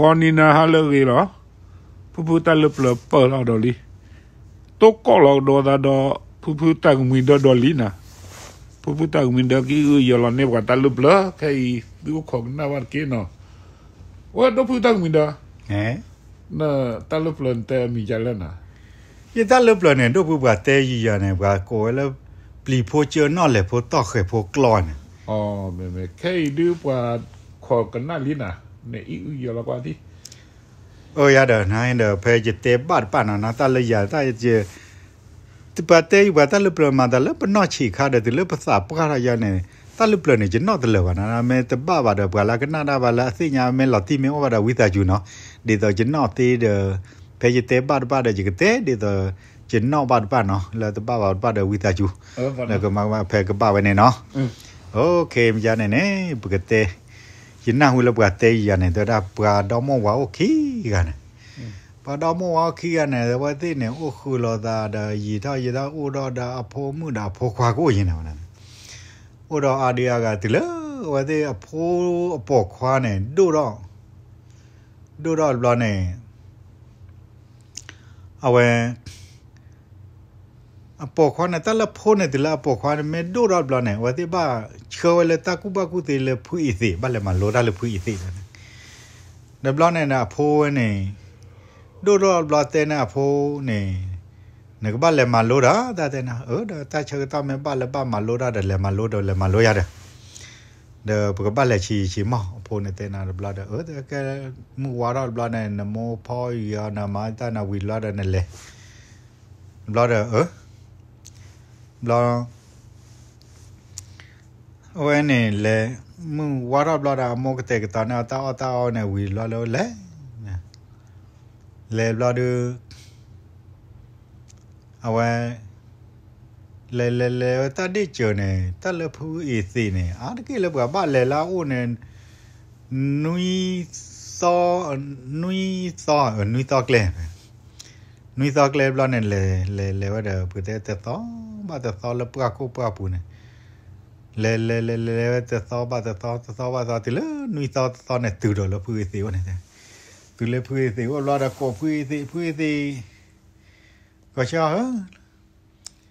အီၤနံၤနၤဟါလၢအဂ့ၤလီၤ. ဖုဖုတၢ်လၢပျၢၤပၢၢ်လီၤဒီးလံ. တိကိးလီၤကဒီးသးဒီး ဖုဖုတၢ်ကမှံၤဒၢဒီးလံနၤ. ဖုဖုတၢ်ကမှံၤဒၢကအံၣ်အုၣ်ယီၤလီၤန့ၢ်ပှၤတၢ်လၢပျၢၤ ခဲအံၤ သုအိၣ်ခိးကနၣ်ဘၣ်တက့ၢ်နီၤ. ဝဲဒိၣ်ဖုတၢ်ကမှံၤဒၢ တၢ်လၢပျၢၤနတဲအမံၤဒ်လဲၣ်နၤ. ယတၢ်လၢပျၢၤန့ၣ် ဒိၣ်ဖုပှၤတဲယံာ်ယၤန့ၣ် ပှၤကိးဝဲလၢ ပျံၤဖိကၢနီၣ်လဲၤဖိတီၢ်ဃဲၤဖိကျီန့ၣ်. ခဲအံၤဒုးပှၤခိးကနၣ်လံနၤ, နအံၣ်အုၣ်ယီၤလီၤကွၢ်သံ. အၢ ယၤဒီး နဒီး ဖဲယတဲဘၣ်တပၣ်နီၤ နတၢ်လၢယၤတၢ် ပှၤတဲယံာ်ပှၤတၢ်လၢပျၢၤမၤသးလၢပနီၢ်ဆံးခါဒီး တုၤလၢပသးပှၢ်ထီၣ်ယၤန့ၣ် တၢ်လၢပျၢၤန့ၣ် ယနီၣ်တလၢာ်ဘၣ်နီၤ, မ့ၢ်တဘၣ်ဘၣ်ဒီး ပှၤလၢကနၣ်တၢ်ဘၣ်လၢအသ့ၣ်ညါ မ့ၢ်လီၤတံၢ်မ့ၢ်အိၣ်ဘၣ်ဒီးဝံသးစူၤနီၤ, ဒ်သိးယနီၣ်သ့ဒီး ဖဲယတဲဘၣ်တဘၣ်ဒီး ယကတဲဒ်သိး ယနီၣ်ဘၣ်တဘၣ်နီၤ, လၢတဘၣ်ဘၣ်တဘၣ်ဒီးဝံသးစူၤ, လၢကမၤဖဲကဘၣ်ဝဲန့ၣ်နီၤ. အိၣ်ခ့ မ့ၢ်ယၤန့ၣ်န့ၣ် ပကတဲ ယနၢ်ဟူလၢပှၤတဲယၤန့ၣ် တဲဝဲဒၣ်ပှၤဒီမိၢ်ဝၤအိၣ်ခံဂၤန့ၣ်, ပှၤဒီမိၢ်ဝၤအိၣ်ခံဂၤန့ၣ် အဝဲသ့ၣ်န့ၣ် အိၣ်ဃုာ်လိာ်သးဒီး ယံာ်ထီၣ်ယံာ်ထီၣ်အိၣ်ဒီးဒီးအဖိမုၣ်ဒီးအဖိခွါကအိၣ်ယံၤန့ၣ်ဝဲန့ၣ်, အိၣ်ဒီးအါဒံအါဂၤတုၤလၢ အဝဲသ့ၣ်အဖိအပိာ်ခွါန့ၣ် ဒိၣ်ထီၣ် ဒိၣ်ထီၣ်တဘျီန့ၣ် အဝဲ အပိာ်ခွါန့ၣ် တၢ်လၢဖိန့ၣ် တုၤလၢအပိာ်ခွါန့ၣ် မ့ၢ်ဒိၣ်ထီၣ်တဘျီန့ၣ် အဝဲသ့ၣ်ဘၣ်ဆှၢဝဲလၢတၢ်ကူၣ်ဘၣ်ကူၣ်သ့လၢဖုအံၤသ့ၣ် ဘၣ်လဲၤမၤလိတၢ်လၢဖုအံၤသ့ၣ်န့ၣ်, တဘျီန့ၣ်ဒီးအဖိဝဲန့ၣ် ဒိၣ်ထီၣ်တဘျီတဲန့ၣ်အဖိန့ၣ် နကဘၣ်လဲၤမၤလိဒီး တၢ်တဲန့ၣ် အၢ ဒီးတၢ်ဆၢကတီၢ်မ့ၢ်ဘၣ်လၢဘၣ်မၤလိတၢ်ဒီး လဲၤမၤလိဒီးလဲၤမၤလိယၤဒီး ဒီးပကဘၣ်လဲၤဆံးဆံးမီၢ် အဖိန့ၣ်တဲနၤတဘျီဒီး အၢ ကဲ မုၢ်ဝါထီၣ်တဘျီန့ၣ် နမိၢ်ဖီအံၤအီၤ နမၤတၢ်နဝံၤတဘျီဒီးနလဲၤ တဘျီဒီး အၢ ဘျီ အဝဲန့ၣ်လဲၤ မုၢ်ဝါထီၣ်တဘျီဒီး အမိၢ်ကတဲာ်ကတီၤန့ၢ်အီၤတၢ်အီၣ်တၢ်အီန့ၣ် ဝံၤတဘျီလၢလဲၤ လဲၤတဘျီဒီး အဝဲ လဲၤလဲၤလဲၤဝဲတၢ်ဒ့ၣ်စၢၤန့ၣ် တၢ်လၢဖုအံၤသ့ၣ်န့ၣ် အါတက့ၢ်လၢပှၤဘၣ်လဲၤလၢအအိၣ်န့ၣ် နွံသီ နွံသီ နွံသီကျဲ နွံသီကျဲတဘျီန့ၣ် လဲၤလဲၤလဲၤဝဲဒီး ပကတဲတသီဘၣ်တသီလၢပှၢ်ခိၣ်ပှၢ်ပူၤန့ၣ် လဲၤလဲၤလဲၤလဲၤဝဲတသီဘၣ်တသီ တသီဘၣ်တသီ တုၤလၢနွံသီတသီန့ၣ် တုၤဒီးလၢဖုအံၤသ့ၣ်အိၣ်န့ၣ် တုၤလၢဖုအံၤသ့ၣ်အိၣ်တဘျီဒီး ကိးဖုအံၤသ့ၣ် ဖုအံၤသ့ၣ် ကီၢ်ဆၢ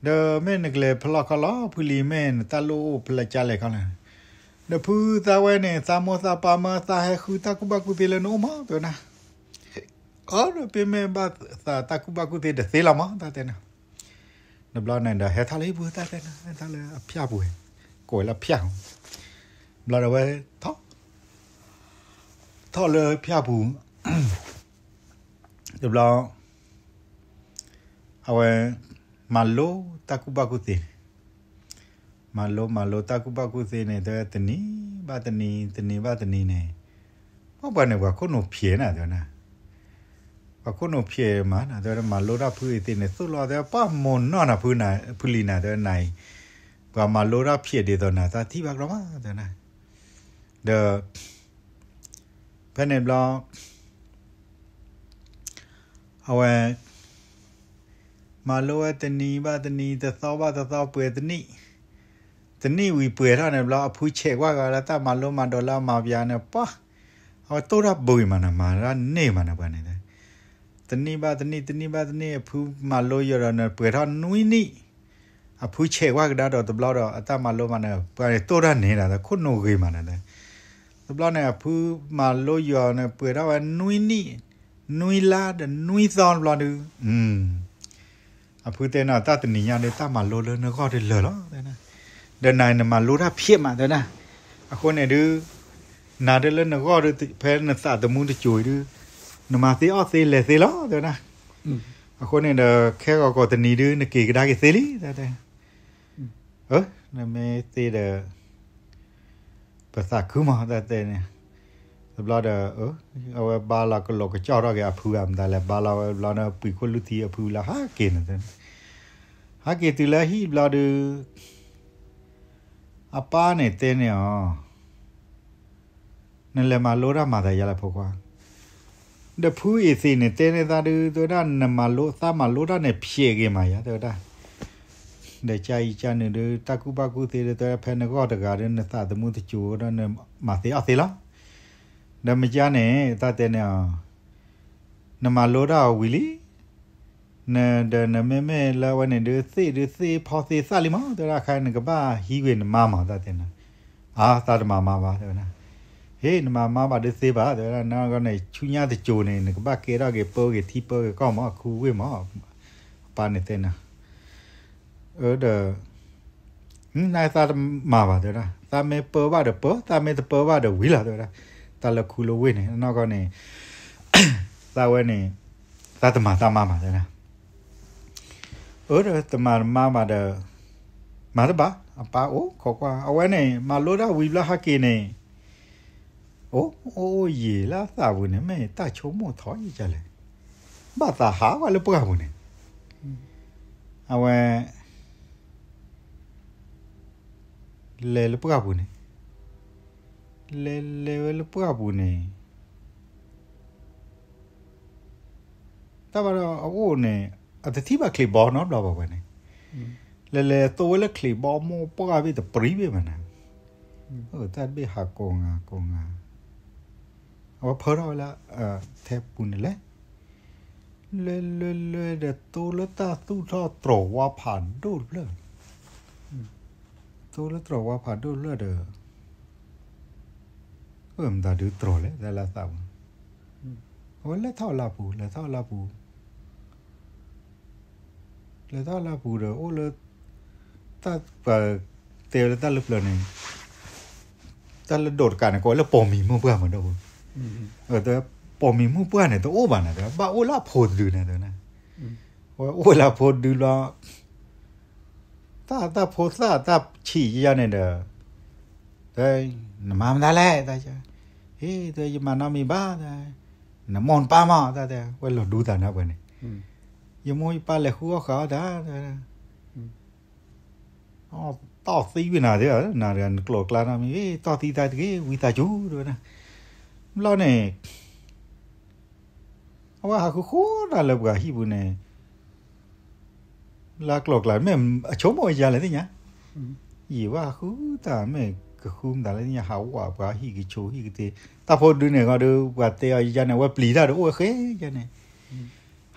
ဧၢ ဒီးမ့ၢ်နကလဲၤဖလီၢ်ခီလီၤ ဖုလံၤ မ့ၢ်နတၢ်လိၣ်အိၣ်ဖဲလဲၣ်ကလဲၣ်ခီလဲၣ်, ဒီးဖုသးဝဲန့ၣ် သးမိၢ်သးပၢ်မၢသးဟဲဃုတၢ်ကူၣ်ဘၣ်ကူၣ်သ့လၢနအိၣ်မး တဲဝဲဒၣ်, အၢ ဒီးပမ့ၢ်ဘၣ်သးတၢ်ကူၣ်ဘၣ်ကူၣ်သ့တသ့လီၤမး တၢ်တဲန့ၣ်, တဘျီန့ၣ်ဒီး ဟဲထီၣ်လၢဟံၣ်ပူၤ တၢ်တဲန့ၣ် ဟဲထီၣ်လၢအဖၠၣ်ပူၤ ကိးဝဲလၢဖၠၣ်, ဘျီဒီးဝဲ ထီၣ် ထီၣ်လၢဖၠၣ်ပူၤ တဘျီ အဝဲ မၤလိတၢ်ကူၣ်ဘၣ်ကူၣ်သ့န့ၣ်, မၤလိမၤလိတၢ်ကူၣ်ဘၣ်ကူၣ်သ့န့ၣ် တဲဝဲတနံၤဘၣ်တနံၤ တနံၤဘၣ်တနံၤန့ၣ်, ပှၤပှၤန့ၣ် ပှၤခိၣ်နူာ်ဖျဲးနၤ တဲဝဲဒၣ်, ပှၤခိၣ်နူာ်ဖျဲးမးနၤ တဲဝဲဒၣ် မၤလိတၢ်ဖုအံၤသ့ၣ်န့ၣ် သိၣ်လီၤတဲဝဲ ပှၤမိၢ်နီၢ်နၤဖုနၤ ဖုလံၤနၤ တဲဝဲနၤအံၤ, ပှၤမၤလိတၢ်ဖျဲးဒ်သိးနၤ တၢ်ထံၣ်ဘၣ်ကြီမး တဲဝဲဒၣ်, ဒီး ဖဲန့ၣ်ဘျီ အဝဲ မၤလိဝဲတနံၤဘၣ်တနံၤ တသီဘၣ်တသီ ပှဲၤတနံၣ်, တနံၣ်ဝံၤပှဲၤထီၣ်န့ၣ်ဘျီ အဖုဆဲးကွၢ်ဂၤလၢတၢ်မၤလိမၤဒိးလၢအမၤပျးန့ၣ် ပှၤ အဝဲတိၢ်တၢ်ဘုံမးနၤ မၤတၢ်န့ၢ်မးနၤ ပှၤန့ၣ်, တနံၣ်ဘၣ်တနံၣ် တနံၣ်ဘၣ်တနံၣ် အဖုမၤလိယိာ်ဒီးန့ၣ် ပှဲၤထီၣ်နွံနံၣ်, အဖုဆဲးကွၢ်ကဒါဒီးတဘျီဒီး အတၢ်မၤလိမးန့ၣ် ပှၤန့ၣ်တိၢ်တၢ်န့ၢ်နၤ ခိၣ်နူာ်ဂ့ၤမးနၤ, တဘျီန့ၣ် အဖုမၤလိယိာ်န့ၣ် ပှဲၤထီၣ်ဝဲနွံနံၣ်, နွံလါဒီးနွံသီတဘျီဒုး အဖုတဲနၤ တၢ်တနံၤညါဒီး တၢ်မၤလိလၢနဂီၢ်ဒုးလၢာ်လီၤ, ဒီးနၤနမၤလိတၢ်ဖျဲးမး တဲဝဲဒၣ်, အဃိန့ၣ်ဒုး နၤဒုးလၢနဂီၢ်ဒုး ဖဲနသးသမူတစိၤအံၤဒုး နမၤသ့အီၣ်သ့လဲၤသ့လီၤ တဲဝဲဒၣ်, အဃိန့ၣ်ဒီး ခဲဂီၤကီးတနံၤဒုး နက့ၤကဒါက့ၤသ့လံ တဲ, နမ့ၢ်သ့ဒီး ပသးခုမး တၢ်တဲန့ၣ်, တဘျီဒီး အဝဲဘါလီၤကလိာ်ကစီၣ်ထီၣ်က့ၤအဖုဧါ မတၤလဲၣ် ဘါလီၤဝဲတဘျီန့ၣ် ပှံၤခိၣ်လုၢ်ထံအဖုလၢဟးက့ၤန့ၣ်, ဟးက့ၤတုၤလၢဟံၣ်တဘျီဒုး အပၢ်န့ၣ်တဲန့ၢ်အီၤ နလဲၤမၤလိတၢ်မၤသးယါလဲၣ်ဖိခွါ, ဒီးဖုအံၤသ့ၣ်န့ၣ်တဲန့ၢ်သးဒုး တဲဝဲဒၣ် နမၤလိသးမၤလိတၢ်န့ၣ်ဖျဲးဂ့ၤမးယါ တဲဝဲဒၣ်, ဒီးကၢ်အံၤကၢ်နုာ်ဒုး တၢ်ကူၣ်ဘၣ်ကူၣ်သ့ဒုး တဲဝဲဒၣ် ဖဲနဂီၢ်တဂၤဒီး နသးသမူတစိၤဒီး နမၤသ့အီၣ်သ့လီၤ, ဒီးမ့ၢ်ကါန့ၣ် တၢ်တဲန့ၣ်အီၤ, နမၤလိတၢ်အီၤဝံၤလံ, နဒီးနမ့မ့ၢ်လၢအဝဲန့ၣ်ဒုးသ့ၣ်ဒုးသ့ၣ်ဖီသ့ၣ်သၣ်လံမး တဲဝဲဒၣ် ခဲအံၤနကဘၣ်ဟံးကွံာ်နမါမး တၢ်တဲန့ၣ်, အါ သးတမၤမါဘၣ် တဲဝဲဒၣ်, ဟ့ၣ် နမၤမါဘၣ်ဒုးသ့ဘၣ် တဲဝဲဒၣ် နဂီၢ်န့ၣ် ဆူညါတစိၤန့ၣ် နကဘၣ်ကဲထီၣ်က့ၤပၢက့ၤထံပၢက့ၤကီၢ်မး ခူဝ့ၢ်မး, အပၢ်န့ၣ်တဲန့ၣ်, အၢ ဒီး နသးတမၤဘၣ် တဲဝဲဒၣ်, သးမ့ၢ်ပၢဘၣ်ဒီးပၢ, သးမ့ၢ်တပၢဘၣ်ဒီးဝံၤလီၤ တဲဝဲဒၣ်, တၢ်လၢခူလၢဝ့ၢ်န့ၣ် နီၢ်ကီၢ်န့ၣ် သးဝဲန့ၣ် သးတမၤတၢ်မါဘၣ် တဲဝဲဒၣ်, အၢ ဒီးတမၤတမါဘၣ်ဒီး မၤတဘၣ် အပၢ်အိၣ်ခိးကွၢ် အဝဲန့ၣ် မၤလိတၢ်ဝံၤဘျီဟဲက့ၤန့ၣ် အိၣ်အိၣ်ယံာ်လၢသးပူၤန့ၣ် မ့ၢ်တၢ်ဆိကမိၣ်ထီၣ်ယံာ်ကလဲၣ်, ဘၣ်သးဟးကွၢ်လၢပှၢ်ပူၤန့ၣ်, အဝဲ လဲၤလၢပှၢ်ပူၤန့ၣ်, လဲၤလဲၤဝဲလၢပှၢ်ပူၤန့ၣ် တၢ်ဘၣ်ဒီးအအိၣ်န့ၣ် အတထံၣ်ဘၣ်ချံးဘီနီတဘျီဘၣ်ဝဲန့ၣ်, လဲၤလဲၤသိဝဲလၢချံးဘီမိၢ်ပှၢ်ဘ့ၣ်တပရံဘ့ၣ်မးန့ၣ်, တၢ်တဘ့ၣ်ဟးကိးငါကိးငါ, အဝဲဖၢထီၣ်ဝဲလၢ ထဲပူၤန့ၣ်လဲၣ်, လဲၤလဲၤလဲၤဒီးသိလၢတၢ်သူၣ်ထီၣ်တြီၤဝါဖးဒိၣ်တဖျၢၣ်, သိလၢတြီၤဝါဖးဒိၣ်တဖျၢၣ်ဒီး အၢမတၤဒုးတြီၤလဲၣ် တၢ်လၢသးပူၤ, အဝဲလဲၤထီၣ်လၢပူၤ လဲၤထီၣ်လၢပူၤ လဲၤထီၣ်လၢပူၤဒီး အိၣ်လၢ တၢ်ပှၤ တဲဝဲလၢတၢ်လၢပျၢၤန့ၣ် တၢ်လၢဒိးတကးန့ၣ် ကိးလၢပိာ်မုၣ်မုၣ်ပှၢ်မးဒီး, ပိာ်မုၣ်မုၣ်ပှၢ်န့ၣ် တအိၣ်ဘၣ်န့ၣ် တဲဘၣ်အိၣ်လၢအဖိတဒုန့ၣ် တဲဝဲ, ဝဲအိၣ်လၢအဖိတဒုလီၤ တၢ်တၢ်ဖိသၣ်တၢ်ဆံးယါန့ၣ်ဒီး, တဲ, နမၤမတၤလဲၣ်, တၢ်, ဟ့ၣ် တဲ ယမၤနီတမံၤဘၣ်, နမိၢ်နပၢ်မး တၢ်တဲ, ဝဲလီၤဒူသးန့ၣ်ပှဲၤန့ၣ်, ယမိၢ်ယပၢ်လဲၤဃုအီၣ်ဃာ်အီၣ်တၢ်, တီၢ်သံဝံၤနၤတဂ့ၤ, နၤတဂၤနကျိၤကျါနီတမံၤ, တီၢ်သံတၢ်တဂ့ၤ ဝံသးစူၤ တဲဝဲဒၣ်, ဘျီန့ၣ် အဝဲဟးဃုဃုတၢ်လၢပှၤဟံၣ်ပူၤန့ၣ်, လၢကျိၤကျါ မ့ၢ်အဆိကမိၣ်ယါလဲၣ်သ့ၣ်ညါ, ယံာ်ဝဲဟးဃုတၢ် မ့ၢ်ကဃုမတၤလဲၣ်သ့ၣ်ညါ ဟးဝးပှၤဟံၣ်ကဆိးဟံၣ်ကသ့, တၢ်ဖိဒုန့ၣ်ဂီၢ်ဒီး ပှၤတဲအီၤယါန့ၣ် အဝဲပျံၤတၢ်ဒီးအိၣ်ဝဲဃဲယါန့ၣ်,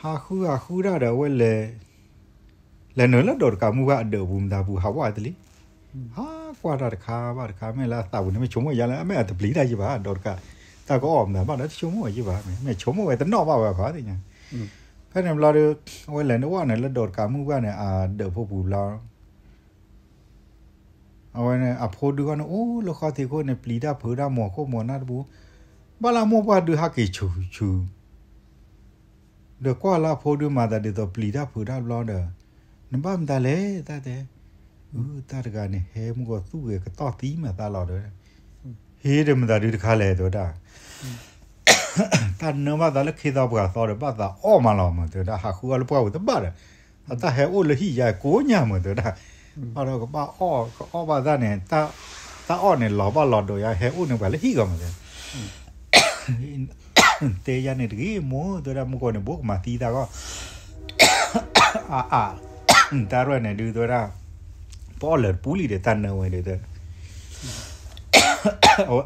ဟးဃုဟးဃုတၢ်ဒီးအဝဲလဲၤ လဲၤနုာ်လၢဒိးတကးမုၢ်ပှၢ်အဒၢးပူၤမတၤပူၤ ဟးဝးတလံ, ဟးကွၢ်တၢ်တခါဘၣ်တခါ မ့ၢ်လၢအသးပူၤန့ၣ် မ့ၢ်ဆိကမိၣ်ယါလၢ မ့ၢ်အတပျံၤတၢ်ယံၢ်ဘၣ် ဒိးတကး, တၢ်ကအီၣ်မတၤဘၣ်ဒီးတဆိကမိၣ်ယံၢ်ဘၣ်, မ့ၢ်ဆိကမိၣ်ဝဲတနီၣ်ဘၣ်ဝဲခီသ့ၣ်ညါ, ဖဲန့ၣ်ဘျီဒီး အဝဲလဲၤနဝဲန့ၣ်လၢဒိးတကးမုၢ်ပှၢ်န့ၣ် အဒၢးဖိပူၤဘျီ အဝဲန့ၣ် အဖိဒုဃီန့ၣ် အိၣ်လၢဃီသံးခိၣ်န့ၣ် ပျံၤတၢ်ဖုးတၢ် မိၤခိၣ်မိၤနၢ်တပူၤ, ဘၣ်လၢမိၢ်ပှၢ်ဒုဟးက့ၤဆူၣ်ဆူၣ်, ဒီးကွၢ်လၢအဖိဒုမၤသးဒ်သိးပျံၤတၢ်ဖုးတၢ်ဘျီဒီး, နဘၣ်မတၤလဲၣ် တၢ်တဲ, အု တၢ်တဂၤန့ၣ် ဟဲမုၢ်ဂီၤသူၣ်ဂဲၤကတီၢ်သံမးသးလီၤတဲဝဲဒၣ်, ဟ့ၣ်ဒီးမတၤဒုတခါလဲၣ်တဲဝဲဒၣ် တၢ်နၢဘၣ်သးလၢခ့သီပှၤသီဒီး ဘၣ်သးအီၣ်မးလီၤမး တဲဝဲဒၣ် ဟးဃုအီၣ်လၢပှၢ်ပူၤတဘၣ်ဒီး, အတၢ်ဟဲအိၣ်လၢဟံၣ်ယါကိးညါမး တဲဝဲဒၣ်, ဘၣ်ဒီးကဘၣ်အီၣ် ကအီၣ်ဘၣ်သးန့ၣ်, တၢ်အီၣ်န့ၣ် လီၤဘၣ်လီၤဒိးယါ ဟဲအိၣ်န့ၣ်ပှၤလၢဟံၣ်ဂီၢ်မး တဲဝဲ တဲယါန့ၣ်တဂ့ၤမိၢ် တဲဝဲဒၣ် မုၢ်ဂီၤန့ၣ် ဘိကမၤသံတၢ်ဂီၢ်, အါအါ, တၢ်ရဲၣ်န့ၣ်ဒုး တဲဝဲဒၣ်, ပအီၣ်လၢာ်တပူၤလံဒီး တၢ်နၢဝဲဒီး တဲဝဲ,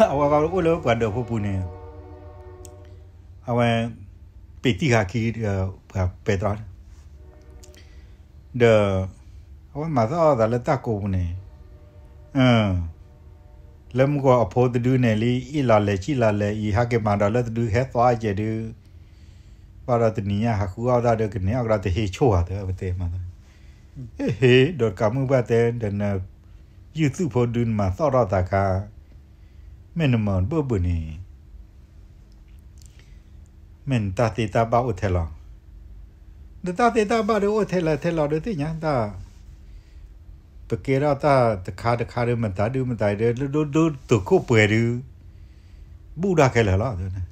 အဝဲ အဝဲအိၣ်လၢပှၤဒၢးဖိပူၤန့ၣ်, အဝဲ ပ့ၤတံၢ်ဃာ်ခံဒီး ပှၤပဲတြီန့ၣ် ဒီး အဝဲမၤသီၣ်အီၣ်သးလၢတၢ်ကိးပူၤန့ၣ်, လၢမုၢ်ဂီၤအဖိတဒုန့ၣ်လံ အ့ၣ်လီၤလဲၤကံၣ်လီၤလဲၤအံၤ ဟဲက့ၤမၤဒီးလၢတဒုဟဲသွါအကဲးဒုး, ဘၣ်ဒီးတနံၤညါဟးဃုအီၣ်တၢ်ဒီး ကန့ၢ်အီၣ်ကဒီးတဟ့ၣ်ဆိၣ်ဧါ တဲဝဲတဲမး, ဟ့ၣ် ဒိးတကးမုၢ်ပှၢ်တဲ ဒီးန ယုၢ်သူၣ်ဖိဒုနမၤသီၣ်ထီၣ်သးခါ, မ့ၢ်နမၤဘၢၣ်ဘၢၣ်န့ၣ် မ့ၢ်နတၢ်သ့တၢ်ဘၣ်အိၣ်ထဲလီၤ, နတၢ်သ့တၢ်ဘၣ်ဒီးအိၣ်ထဲလီၤထဲလီၤဒီးသ့ၣ်ညါတၢ်, ပကဲထီၣ်တၢ်တခါတခါဒီး မတၤဒုမတၤအံၤဒီး ဒိဒိတုာ်ခိၣ်ပှဲၤဒုး, ဘူၣ်ဒၣ်ခဲလၢာ်လီၤ, ဒီး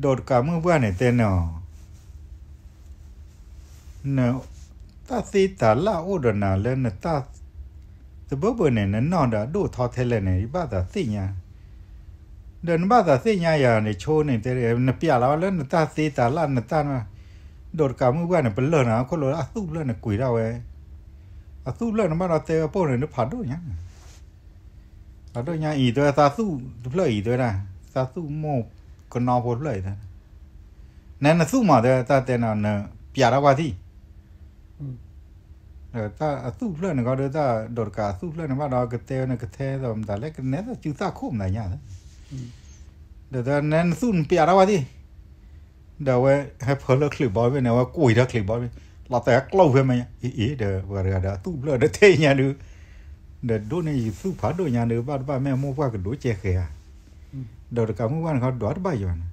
ဒိးတကးမုၢ်ပှၢ်န့ၣ်တဲန့ၣ်, နတၢ်သ့တၢ်လၢ်အိၣ်ဒီးနၤလၢနတၢ်, တဘၢဘၢန့ၣ် နနီၢ်ဒီးအဒိၣ်ထီထဲလဲၣ်န့ၣ် ယဘၣ်သးသ့ၣ်ညါ, ဒီးနဘၣ်သးသ့ၣ်ညါယၤန့ၣ်ဆိန့ၣ်တဲ, နပျဲလီၤလၢနတၢ်သ့တၢ်လၢ်နတၢ်, ဒိးတကးမုၢ်ပှၢ်န့ၣ် ပလၢၢ်နၤခိၣ်လိာ်လၢအသူၣ်ဖျၢၣ်န့ၣ်ကွံာ်ဒၣ်ဝဲ, အသူၣ်ဖျၢၣ်န့ၣ်ဘၣ်ဒီးတဲဝဲပိၢ်န့ၣ် ဒ်ဖးဒိၣ်ညါ, ဖးဒိၣ်ညါအံၤတဲဝဲသးသူၣ်တဖျၢၣ်အံၤတဲဝဲဒၣ်, သးသူၣ်မိၢ်ကနီဖိတဖျၢၣ်အံၤတဲ, နဲနသူၣ်မးတဲတၢ်တဲနၤ နပျးထီၣ်ကွၢ်သံ အသူၣ်ဖျၢၣ်န့ၣ်ခီဒီး တၢ်ဒိးတကးအသူၣ်ဖျၢၣ်န့ၣ်ဘၣ်ဒီး ကတဲဝဲန့ၣ်ကထဲသိးမတၤလဲၣ် ကနဲသိးစုသၣ်ခိၣ်မတၤညါ, ဒီးတဲနဲနသူၣ်နပျးထီၣ်ကွၢ်သံ, ဒီးအဝဲဟဲဖၢလၢချံးဘီတဘ့ၣ်န့ၣ် အဝဲကွံာ်ထီၣ်ချံးဘီတဘ့ၣ်, လီၤတဲာ်ကျိာ်ဖဲမ့ၢ်အံၤအံၤဒီး ပှၤတဂၤဒီးအသူၣ်ဖျၢၣ်ဒီးထဲညါဒုး, ဒီးဒိၣ်န့ၢ်ယသူၣ်ဖးဒိၣ်ညါဒုး ဘၣ်တဘၣ်မ့ၢ်အမိၢ်ပှၢ်ကဒိၣ်ကဲဃဲဧါ, ဒီးတကးမုၢ်ပှၢ်န့ၣ်ခီဒွးတဘၣ်ယွၤန့ၣ်,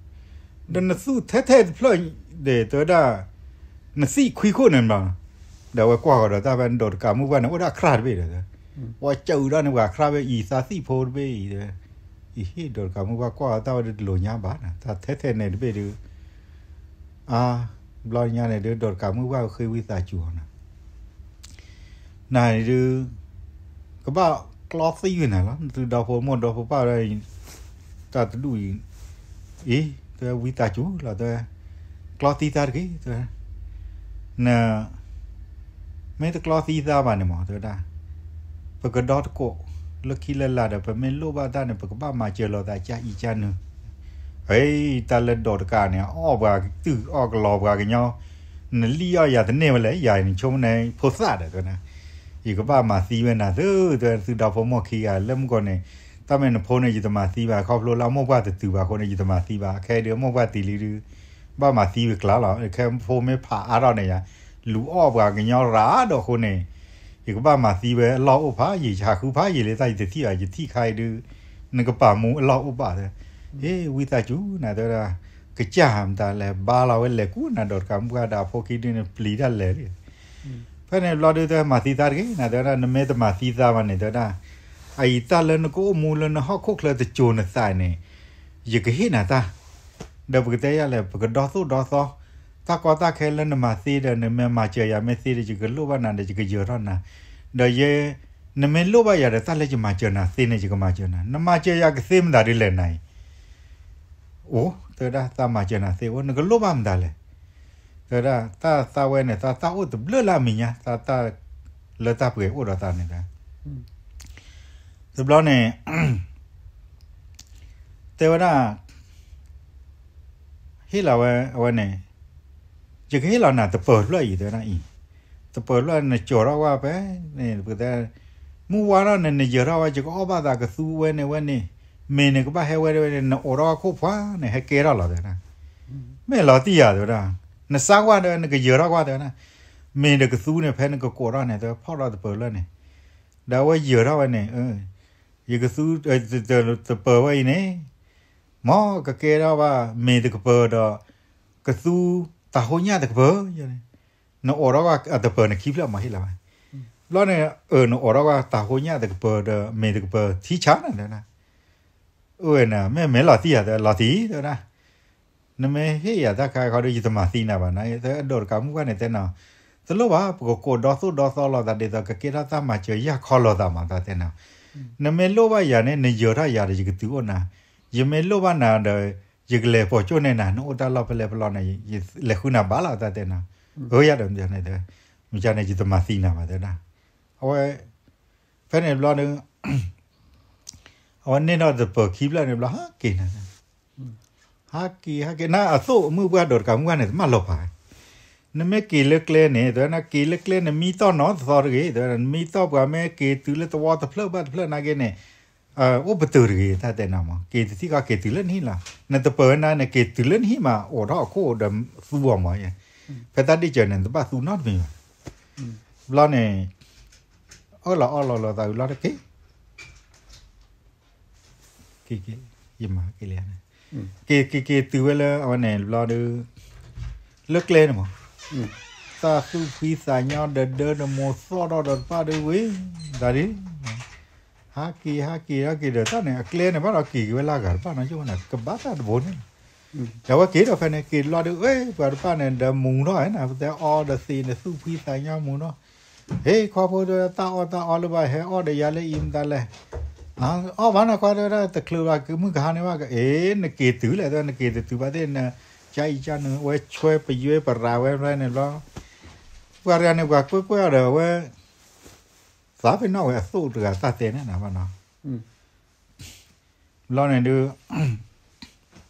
ဒီးနသူၣ်ထဲထဲတဖျၢၣ် ဒီးတဲဝဲဒၣ် နသံၣ်ခွံခိၣ်န့ၣ်ဘျီ, ဒီးအဝဲကွၢ်ဃီၤဒီးတၢ်ဖဲနဒိးတကးမုၢ်ပှၢ်န့ၣ် အိၣ်ဒၣ်ခရၣ်တဘ့ၣ်ဒီး, ပှၤစၢအုးဒီးန့ၣ် ပှၤခရၣ်ဖဲအံၤသးသံၣ်ဖိတဘ့ၣ်အံၤဒီး, အံၤဟ့ၣ်ဒိးတကးမုၢ်ပှၢ်ကွၢ်အီၤတၢ်ဝဲဒုးတလိၤညါဘၣ်န့ၣ် တၢ်ထဲထဲန့ၣ်တဘ့ၣ်ဒုး, အါ, ဘျီညါန့ၣ်ဒုး ဒိးတကးမုၢ်ပှၢ်ဃ့ဝံသးစူၤအီၤန့ၣ် နဒုး, ကဘၣ်ကျီသံဝဲန့ၣ်လီၤ နသုဒီဖိမိၢ်ဒီဖိပၢ်ဝဲ, တၢ်တဒူၣ်အံၤ, အံၤ, တဲဝံသးစူၤလီၤတဲ, ကျီသံသးတဂ့ၤတဲ, န, မ့ၢ်တကျီသံသးဘၣ်န့ၣ်မး တဲဝဲဒၣ်, ပကဒီသကိး, လၢခံလၢလာ်ဒီး ပမ့ၢ်လိၣ်ဘၣ်တၢ်န့ၣ် ပကဘၣ်မၤစၢၤလိာ်သးကအံၤကနုၤ အံၤ, တၢ်လၢဒိးတကးန့ၣ် အီၣ်ပှၤတုာ်အီၣ်ကလီၤပှၤကညီ, နလံၣ်အီၣ်ယၤတန့ၢ်ဝဲလဲၣ် ယၤနဆိကမိၣ်န့ၣ်ဖိသၣ်ဒီးတဲဝဲဒၣ်, ယကဘၣ်မၤသံဝဲနၤသု, တဲသုဒီဖိမိၢ်ခံဂၤလၢမူကီၢ်န့ၣ်, တၢ်မ့ၢ်နဖိန့ၣ် ယတမၤသံဘၣ် ခီဖျိလၢအမိၢ်ပှၢ်တတုၤဘၣ်အဃိန့ၣ် ယတမၤသံဘၣ် ခဲအံၤဒုးအမိၢ်ပှၢ်တံၤလံဒုး, ဘၣ်မၤသံဝဲကျါလီၤ ခဲဖိမ့ၢ်ဖးအါထီၣ်န့ၣ်ယၤ, လူၤအီၣ်ပှၤကညီရၤဒီးအဃိန့ၣ်, ယကဘၣ်မၤသံဝဲအလီၢ်အိၣ်ဖးယံာ် ယဟးဃုဖးယံာ်လၢတၢ်ယတထံၣ်ဘၣ် ယထံၣ်ခါအံၤဒုး, နကပာ်မူအလီၢ်အိၣ်ဘၣ်တဲ, ဟ့ၣ်ဝံသးစူၤနၤတဲဝဲဒၣ်, ကစၢ်မတၤလဲၣ် ဘါလီၤဝဲလဲၤကူနၤဒိးတကးမုၢ်ပှၢ်ဒီးအဖိခံဒုန့ၣ်ပျံၤတၢ်လဲၤလံ ဖဲန့ၣ်ဘျီဒုး တဲမၤသံသးတဂ့ၤနၤ တဲဝဲဒၣ် နမ့ၢ်တမၤသံသးဘၣ်န့ၣ် တဲဝဲဒၣ်, အအံၤတၢ်လၢနကအိၣ်မူလၢနဟီၣ်ခိၣ်ချၢတစိၤနသးန့ၣ်, ယကဟ့ၣ်နၤတၢ်, ဒီးပကတဲယၤလဲၣ် ပကဒီသိၣ်ဒီသီ, တၢ်ကီတၢ်ခဲလၢနမၤသ့ဒီး နမ့ၢ်မၤစၢၤယၤမ့ၢ်သ့ဒီး ယကလိၣ်ဘၣ်နၤဒီး ယကယၢၤထီၣ်နၤ, ဒီးယဲ, နမ့ၢ်လိၣ်ဘၣ်ယၤဒီး တၢ်လၢယမၤစၢၤနၤသ့န့ၣ် ယကမၤစၢၤနၤ, နမၤစၢၤယၤကသ့မတၤဒ်လဲၣ်နၤအံၤ အိၣ်, တဲဝဲဒၣ် သးမၤစၢၤနၤသ့အိၣ် နကလိၣ်ဘၣ်မတၤလဲၣ်, တဲဝဲဒၣ် တၢ်သးဝဲန့ၣ် သးတၢ်အိၣ်တဘျုးလၢအမဲာ်ညါ သးတၢ်, လၢတၢ်ပှဲၤအိၣ်ဒီးသးန့ၣ်ဒီး, တဘျီန့ၣ်, တဲဝဲဒၣ်, ဟ့ၣ်လီၤဝဲအဝဲန့ၣ်, ယကဟ့ၣ်လီၤနၤတပၢၤဖျၢၣ်အံၤ တဲဝဲဒၣ်အံၤ, တပၢၤဖျၢၣ်နကၠီၤထီၣ်ဝဲဖဲ, မုၢ်ဝါထီၣ်န့ၣ် နယၢၤထီၣ်ဝဲ ယကအီၣ်ဘၣ်သးကသူဝဲန့ၣ်ဝဲန့ၣ်, မ့ၢ်န့ၣ်ကဘၣ်ဟဲဝဲဝဲန့ၣ် နအိးထီၣ်ခိၣ်ဖှါန့ၣ် ဟဲကဲထီၣ်လီၤတဲဝဲဒၣ်, မ့ၢ်လီၤတံၢ်ယၤတဲဝဲဒၣ်, နစါကွၢ်ဒီးနကယၢၤထီၣ်ကွၢ်တဲဝဲဒၣ်, မ့ၢ်ဒီးကသူန့ၣ် ဖဲနကကိးထီၣ်န့ၣ် တဲဖီၣ်ထီၣ်တပၢၤဖျၢၣ်န့ၣ်, ဒီးအဝဲယၢၤထီၣ်ဝဲန့ၣ်, ယကသူ, တပၢၤဝဲအံၤန့ၣ်, မ်ကကဲထီၣ်ဘၣ် မ့ၢ်တကပၢၤဒီး, ကသူ, တၢ်ဟိညၣ်တကပၢၤ, နအိးထီၣ်ကွၢ်အတပၢၤန့ၣ်ခံဖျၢၣ်မးဟ့ၣ်လီၤဘၣ်, ဘျီန့ၣ်, နအိးထီၣ်ကွၢ်တၢ်ဟိညၣ်တကပၢၤဒီး မ့ၢ်တကပၢၤထံဆါန့ၣ်တဲဝဲဒၣ်, အဝဲန့ၣ် မ့ၢ်မ့ၢ်လီၤတံၢ်ယၤတဲ လီၤတံၢ်တဲဝဲဒၣ်, နမ့ၢ်ဟ့ၣ်ယၤတၢ်ခါခီဒီး ယတမၤသံနၤဘၣ်နၤ, တဲအဒိးတကးမုၢ်ပှၢ်န့ၣ်တဲနီၤ, တလိၣ်ဘၣ် ပကကိးဒီသိၣ်ဒီသီလိာ်သးဒ်သိး ကကဲထီၣ်တၢ်မၤစၢၤယၢ်ခီလိာ်သးမး တၢ်တဲနီၤ, နမ့ၢ်လိၣ်ဘၣ်ယၤန့ၣ် နယၢၤထီၣ်ယၤဒီး ယကတုၤအိၣ်နၤ, ယမ့ၢ်လိၣ်ဘၣ်နၤဒီး, ယကလဲၤပိာ်ကၠိၣ်န့ၢ်နၤ နအိၣ်တၢ်လီၢ်ဖဲလဲၣ်ဖဲလဲၣ်န့ၣ် ယလဲၤဃုနၤဘၣ်လီၤ တၢ်တဲနီၤ, အၢ ယၤဒီးမ့ၢ်န့ၣ်, မ့ၢ်န့ၣ် ယတမၤသံနၤဘၣ်တဲဒၣ်, အဝဲ, ဖဲန့ၣ်ဘျီဒီး အဝဲန့ၢ်ထီၣ်တပၢၤခံဖျၢၣ်န့ၣ်ဘျီ ဟးက့ၤနၤ, ဟးက့ၤ ဟးက့ၤ နအသိၣ်မုၢ်ပှၢ်ဒိးတကးမုၢ်ပှၢ်န့ၣ် တမၣ်လီၤဖး, နမ့ၢ်က့ၤလၢကျဲန့ၣ် တဲဝဲဒၣ် က့ၤလၢကျဲန့ၣ် မံတီၢ်နီတသီတဂ့ၤ တဲဝဲဒၣ် နမံတီၢ်ပှၤမ့ၢ်က့ၤတုၤလၢသဝီတဖျၢၣ်ဘၣ်တဖျၢၣ်နာ်က့န့ၣ်, အိၣ်ပတုာ်တဂ့ၤ တၢ်တဲနၤမး က့ၤတထံၣ်ကီၢ်က့ၤတုၤလၢနဟံၣ်လီၤ, နတပၢၤဝဲနၤန့ၣ် က့ၤတုၤလၢနဟံၣ်မး အိးထီၣ်အခိၣ်ဒီးသူအီၤမး, ဖဲတၢ်ဒ့ၣ်စၢၤန့ၣ် နတဘၣ်သူနီတမံၤဘၣ်, ဘျီန့ၣ်, အၢၣ်လီၤအီလီၤလိာ်သးဝံၤလီၤတက့ၢ် က့ၤက့ၤ, ယမၤက့ၤလံ, က့ၤက့ၤက့ၤတုၤဝဲလၢအဝဲန့ၣ်ဘျီဒီး, လၢကျဲန့ၣ်မး, သးသူၣ်ဖှံသးညီဒီးဒၢနမိၢ်သီၣ်ထီၣ်ဒီးတဖၣ်ဒုးဝံၤ, တၢ်ဒုး, ဟးက့ၤဟးက့ၤဟးက့ၤဒီးတၢ်န့ၣ် အကျဲန့ၣ်ဘၣ်ဒီးက့ၤက့ၤဝဲလၢအဂၤတဖၣ်နီၤ ဆိကမိၣ်န့ၣ် ကဘၣ်တၢ်တဘိန့ၣ်လီၤ, ဒီးအဝဲက့ၤဒီးဖဲန့ၣ် က့ၤတဘျီဒီး ဝဲပှၤတဖၣ်န့ၣ် ဒီးမူၤထီၣ်နၤ ပတဲအီဒီးသ့န့ၣ် သူၣ်ဖှံသးညီမူၤထီၣ် ဟ့ၣ် ခွါဖိတဲဝဲဒၣ် တၢ်အီၣ်တၢ်အီလၢဘၣ်ဟဲအီၣ်ဒီးယၤလၢအံၤမတၤလဲၣ်, အီၣ်ဘၣ်နီၤခွါတဲဝဲဒၣ် တချုးဘၣ်ကမုၢ်ကဟါန့ၣ်ဘၣ် အ့ နက့ၤတုၤလဲၣ် တဲဝဲ နက့ၤတတုၤဘၣ်သ့ၣ် နကၠါအံၤကၠါနုၤ အဝဲဆွဲပယွဲပရၤဝဲဖဲန့ၣ်ဘျီ, ပှၤတဂၤန့ၣ် ပှၤကွဲးကွဲးအီၤဒီး အဝဲ သးဖဲနီၣ်ဝဲအသိးတဂၤတၢ်တဲန့ၣ်နၤဘၣ်နီၤ, ဘျီန့ၣ်ဒုး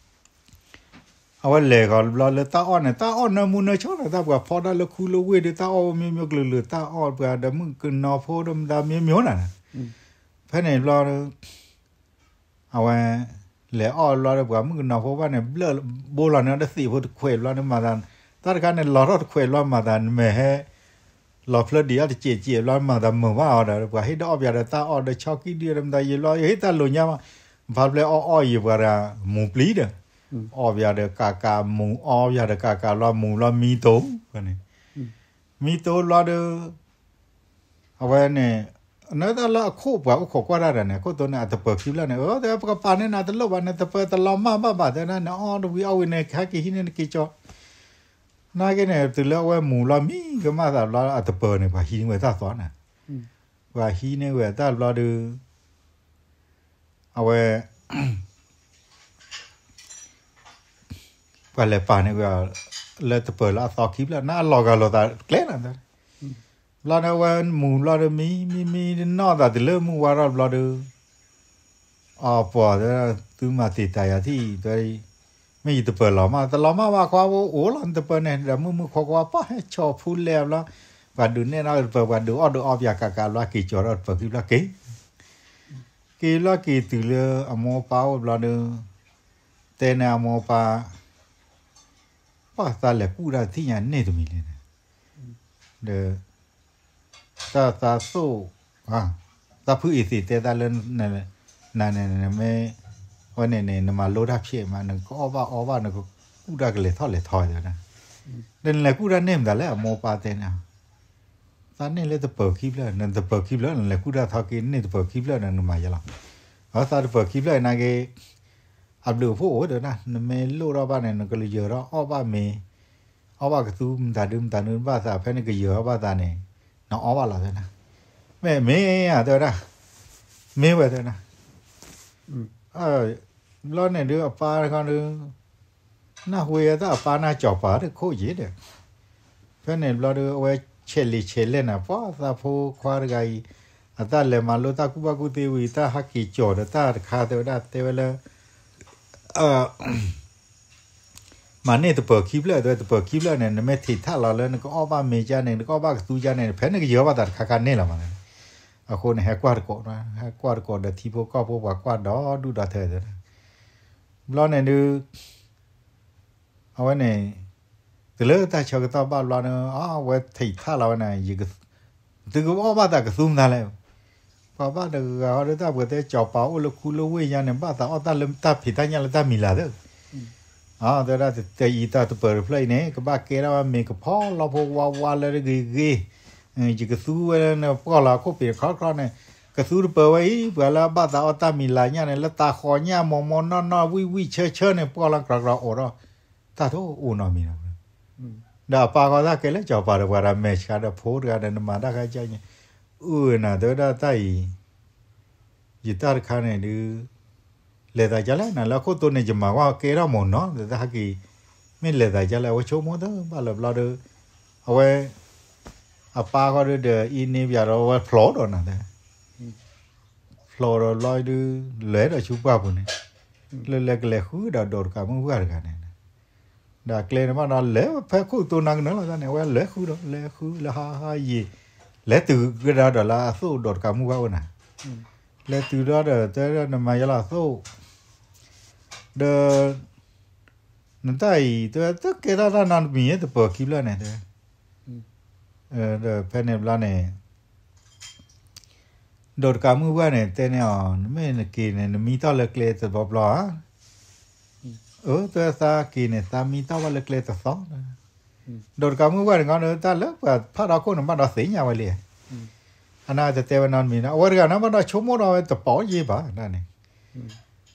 အဝဲလဲၤဂီၤတဘျီလၢတၢ်အီၣ်န့ၣ် တၢ်အီၣ်နၢမူနၢဆ့ၣ်နီၤ တၢ်ပှၤဖီဒၣ်လၢခူလၢဝ့ၢ်ဒီး တၢ်အီၣ်မ့ၢ်မ့ၢ်ကလုာ်ကလုာ် တၢ်အီၣ်ပှၤဒီးမုၣ်ကနီၤဖိဒီးမတၤမ့ၢ်မ့ၢ်နၤ, ဖဲန့ၣ်ဘျီ အဝဲ လဲၤအီၣ်ဘျီဒီး ပှၤမုၣ်ကနီၤဖိဘၣ်န့ၣ် ဘျၢၣ်ဘိလီၤန့ၣ်ဒီးသံးဖိတခွဲးဘျီန့ၣ်မၤသး, တၢ်တခါန့ၣ် လီၤထီၣ်တခွဲးဘျီမၤသး နမဲာ်ဟဲ လီၤဖျၢဒံးအီၣ်တစဲးစဲးဘျီ မၤသးမုာ်ဘၣ်အီၤဒီး ပှၤဟ့ၣ်ဒီးအီၣ်ပၠးဒီးတၢ်အီၣ်ဒီးဆီကံၣ်ဒုဒီးမတၤယံာ်ဘျီ ယဟ့ၣ်တၢ်လိာ်ညါမး, ဖါပျဲအီၣ်အီၣ်ယံာ်ပှၤတဂၤ မူၤပျံၤဒီး အီၣ်ပၠးဒီးကးကးမူၤ အီၣ်ပၠးဒီးကးကးဘျီမူၤဘျီမံတိၤန့ၣ်, မံတိၤဘျီဒီး အဝဲန့ၣ် နတၢ်လၢအခိၣ်ပှၤအိၣ်ခိးကွၢ်တၢ်ဒီးန့ၣ် အခိၣ်သိန့ၣ် အတပၢၤခံဖျၢၣ်န့ၣ် အၢ တဲပကပာ်န့ၢ်နၤတလိၣ်ဘၣ်န့ၣ် တပၢၤတလီၤမၢ်ဘၣ်ဘၣ် တဲဒၣ်န့ၣ် အီၣ်တဝံၤအီၣ်ဝံၤန့ၣ် ဟဲက့ၤဟံးန့ၢ်နက့ၤကၠီ နာ်က့န့ၣ် တုၤလၢအဝဲမူၤလီၤမံကမၣ်သးဘျီ အတပၢၤန့ၣ် ပှၤဟံးန့ၢ်ဝဲတၢ်သီနၤ, ပှၤဟံးန့ၢ်ဝဲတၢ်ဘျီဒီး အဝဲ ပှၤလဲၤပာ်န့ၢ်ဝဲ လၢတပၢၤလၢအသီခံဖျၢၣ် နအလီၤဂာ်လိာ်သးကျဲနၤ, ဘျီန့ၣ် အဝဲမူၤဘျီဒီး မံမံမံနီၢ်သးတုၤလၢမုၢ်ဝါထီၣ်ဘျီဒီး အီပှၤတဲ သုမၤတံာ်တာ်ယၤထံၣ် တဲ မ့ၢ်ယတပၢၤလီၤမၢ် တလီၤမၢ်ဘၣ်ခွါဖိအိၣ်လီၤ နတပၢၤန့ၣ် ဒီးမုၢ်မုၢ်ခွါခွါပၢ်ဟဲဆီၣ်ဖူလဲၢ်ဘျီ ပှၤဒုးနဲၣ်နီၣ်တပၢၤ ပှၤဒုးအီၣ်ဒုးအီပၠးကးကးဘျီ က့ၤကၠီၤထီၣ်တပၢၤခံဘျီက့ၤ က့ၤဘျီက့ၤတုၤလၢအမိၢ်အပၢ်အိၣ်ဘျီဒီး တဲန့ၣ်အမိၢ်အပၢ် ပှၤသးလဲၤကူၣ်တၢ်ထံၣ်ညါန့ၢ်တမံၤလဲၣ်န့ၣ်, ဒီး တၢ်သးသိၣ် သးဖုအံၤသ့ၣ်တဲသးလၢ နၤန့ၣ် နမ့ၢ် ဝဲန့ၣ်န့ၣ် နမၤလိတၢ်ဖျဲးမး နကအီၣ်ဘၣ်အီဘၣ် နကကူၣ်တၢ်ကလဲၤထီၣ်လဲၤထီတဲဝဲဒၣ်, ဒီးနလဲၤကူၣ်တၢ်န့ၢ်မတၤလဲၣ် အမိၢ်အပၢ်တဲန့ၣ် သးန့ၢ်လၢတပၢၤခံဖျၢၣ် နတပၢၤခံဖျၢၣ် နလဲၤကူၣ်တၢ်ထီက့ၤန့ၢ်တပၢၤခံဖျၢၣ်န့ၣ် နမၤယဲလီၤ, အသးတပၢၤခံဖျၢၣ်နာ်က့ အဘျုးအဖှိၣ်အိၣ်တဲဝဲဒၣ် နမ့ၢ်လိၣ်ထီၣ်ဘၣ်န့ၣ် နကယၢၤထီၣ်အီၣ်ဘၣ်မ့ၤ အီၣ်ဘၣ်ကသူမတၤဒုမတၤဒုဘၣ်သး ဖဲနကယၢၤထီၣ်ဘၣ်သးန့ၣ် နအီၣ်ဘၣ်လီၤတဲဝဲဒၣ်, မ့ၢ်မ့ၢ်ဧါတဲဝဲဒၣ်, မ့ၢ်ဝဲတဲဝဲဒၣ် ဘျီန့ၣ်ဒုးအပၢ်တခီဒုး နၢ်ဟူဝဲတၢ်အပၢ်န့ၣ်ကၠီၤပၤတခိၣ်ယံၤဒီး, ဖဲန့ၣ်ဘျီဒုး အဝဲဆဲးလံာ်ဆဲးလဲၢ်နၤ ပှၤသးဖိခွါတဂၤအံၤ အတၢ်လဲၤမၤလိတၢ်ကူၣ်ဘၣ်ကူၣ်သ့ဝံၤ တၢ်ဟးက့ၤကၠီၤဒီးတၢ်တခါတဲဝဲဒၣ် တဲဝဲလၢ မၤန့ၢ်တပၢၤခံဖျၢၣ် တဲဝဲ တပၢၤခံဖျၢၣ်န့ၣ် နမ့ၢ်ထံးထၣ်လီၤလၢနကအီၣ်ဘၣ်မ့ၤကါန့ၣ် နကအီၣ်ဘၣ်ကသူကါန့ၣ် ဖဲနကယၢၤဘၣ်သးတခါခါန့ၢ်လီၤမး, အဃိန့ၣ် ဟဲကွၢ်တကိး, ဟဲကွၢ်တကိးဒီးထံဖိကီၢ်ဖိပှၤကွၢ်ဒီးဒူၣ်ဒီးထၢတဲဝဲဒၣ်, ဘျီန့ၣ်ဒုး အဝဲန့ၣ် တုၤလၢတၢ်ဆၢကတီၢ်ဘၣ်ဘျီန့ၣ် အဝဲထံးထၣ်လီၤဝဲန့ၣ် သုကအီၣ်ဘၣ်သးကသူမတၤလဲၣ်, ပှၤဘၣ်တဂၤဃီဒီးတၢ်ပှဲၤတဲကၠီၤပၤအိၣ်လၢခူလၢဝ့ၢ်ယါန့ၣ် ဘၣ်သးအီၣ်တၢ်လၢတၢ်ဖံးတၢ်ညၣ်လၢတၢ်မံၤလၤသၢ တဲဝဲဒၣ် တယံာ်တၢ်တပၢၤတဖျၢၣ်အံၤန့ၣ် ကဘၣ်ကဲထီၣ်ဝဲမ့ၤကဖီလီဖိဝါဝါလၢတဂ့ၤဂ့ၤ, ယကသူဝဲလၢနပှီၢ်လီၤခိၣ်ပ့ၤတခီတခီန့ၣ် ကသူတပၢၤဝဲအံၤ ပှၤလၢအဘၣ်သးအီၣ်တၢ်မံၤလၤညၣ်န့ၣ် လၢတၢ်ဃီညၣ်မိၢ်မိၢ်နီၢ်နီၢ်ဝံၣ်ဝံၣ်ဆၢဆၢန့ၣ် ပှီၢ်လီၤကြီကြီအိၣ်ဒီး တၢ်တအိၣ်နီတမံၤလီၤ. ဒီးအပၢ်ဃီတၢ်ကဲလၢကၠီၤပၤဒီးပှၤဒီးမဲာ်ဆှးဒီးဖိတဂၤဒီးနမၤတၢ်ခါကၢ်န့ၣ် အၢနၤတဲဝဲဒၣ်တၢ်အံၤ ယတၢ်တခါန့ၣ်ဒုး လဲၤသးကလဲၣ် နၤလၢခိၣ်တိန့ၣ် ယမၤကွၢ်ကဲထီၣ်မ့ၢ်နီၤ တဟဲက့ၤ မ့ၢ်လဲၤသးကလဲၣ် အဝဲဆိကမိၣ်သၢဘၣ်လၢဘျီဒီး အဝဲ အပၢ်ဃီဒီး အံၤန့ၣ်ပျးဒီးဝဲဖျိးဒီးနၤတဲ ဖျိးဒီးဘျီဒုး လဲၤဒီးဆူပှၢ်ပူၤန့ၣ် လၢလဲၤကလဲၤဃုဒီးဒိးတကးမုၢ်ပှၢ်တဂၤန့ၣ် ဒီးကျဲန့ၣ်ဘၣ်ဒီး လဲၤဖဲခိၣ်တိနၤကနၢလီၤန့ၣ် အဝဲလဲၤဃုဒီး လဲၤဃုလၢဟါဟါယံာ် လဲၤတုၤကဒါဒီးလၢအသိၣ်ဒိးတကးမုၢ်ပှၢ်အိၣ်နၤ လဲၤတုၤဒီးဒီး တဲနမၤယလီၤသိၣ် ဒီး နတၢ်အံၤ တဲဝဲတကဲထီၣ်တၢ်နီတမံၤ တပၢၤခံဖျၢၣ်န့ၣ်တဲ ဒီးဖဲန့ၣ်ဘျီန့ၣ် ဒိးတကးမုၢ်ပှၢ်န့ၣ် တဲန့ၢ်အီၤ နမ့ၢ်နက့ၤန့ၣ် နမံတီၢ်လၢကျဲတဘျီဘျီဧါ. အၢ တဲသးက့ၤန့ၣ် သးမံတီၢ်ဘၣ်လၢကျဲတသီ ဒိးတကးမုၢ်ပှၢ်န့ၣ် တၢ်လၢပှၤဖးဒီခိၣ်န့ၣ် ဘၣ်ဒီးသ့ၣ်ညါဝဲလံ အနၢ်တတဲဝဲနီတမံၤ အဝဲတဂၤန့ၣ် ဘၣ်ဒီးဆိကမိၣ်ဒီးဝဲတပိာ်ယ့ၢ်ဘၣ်န့ၣ်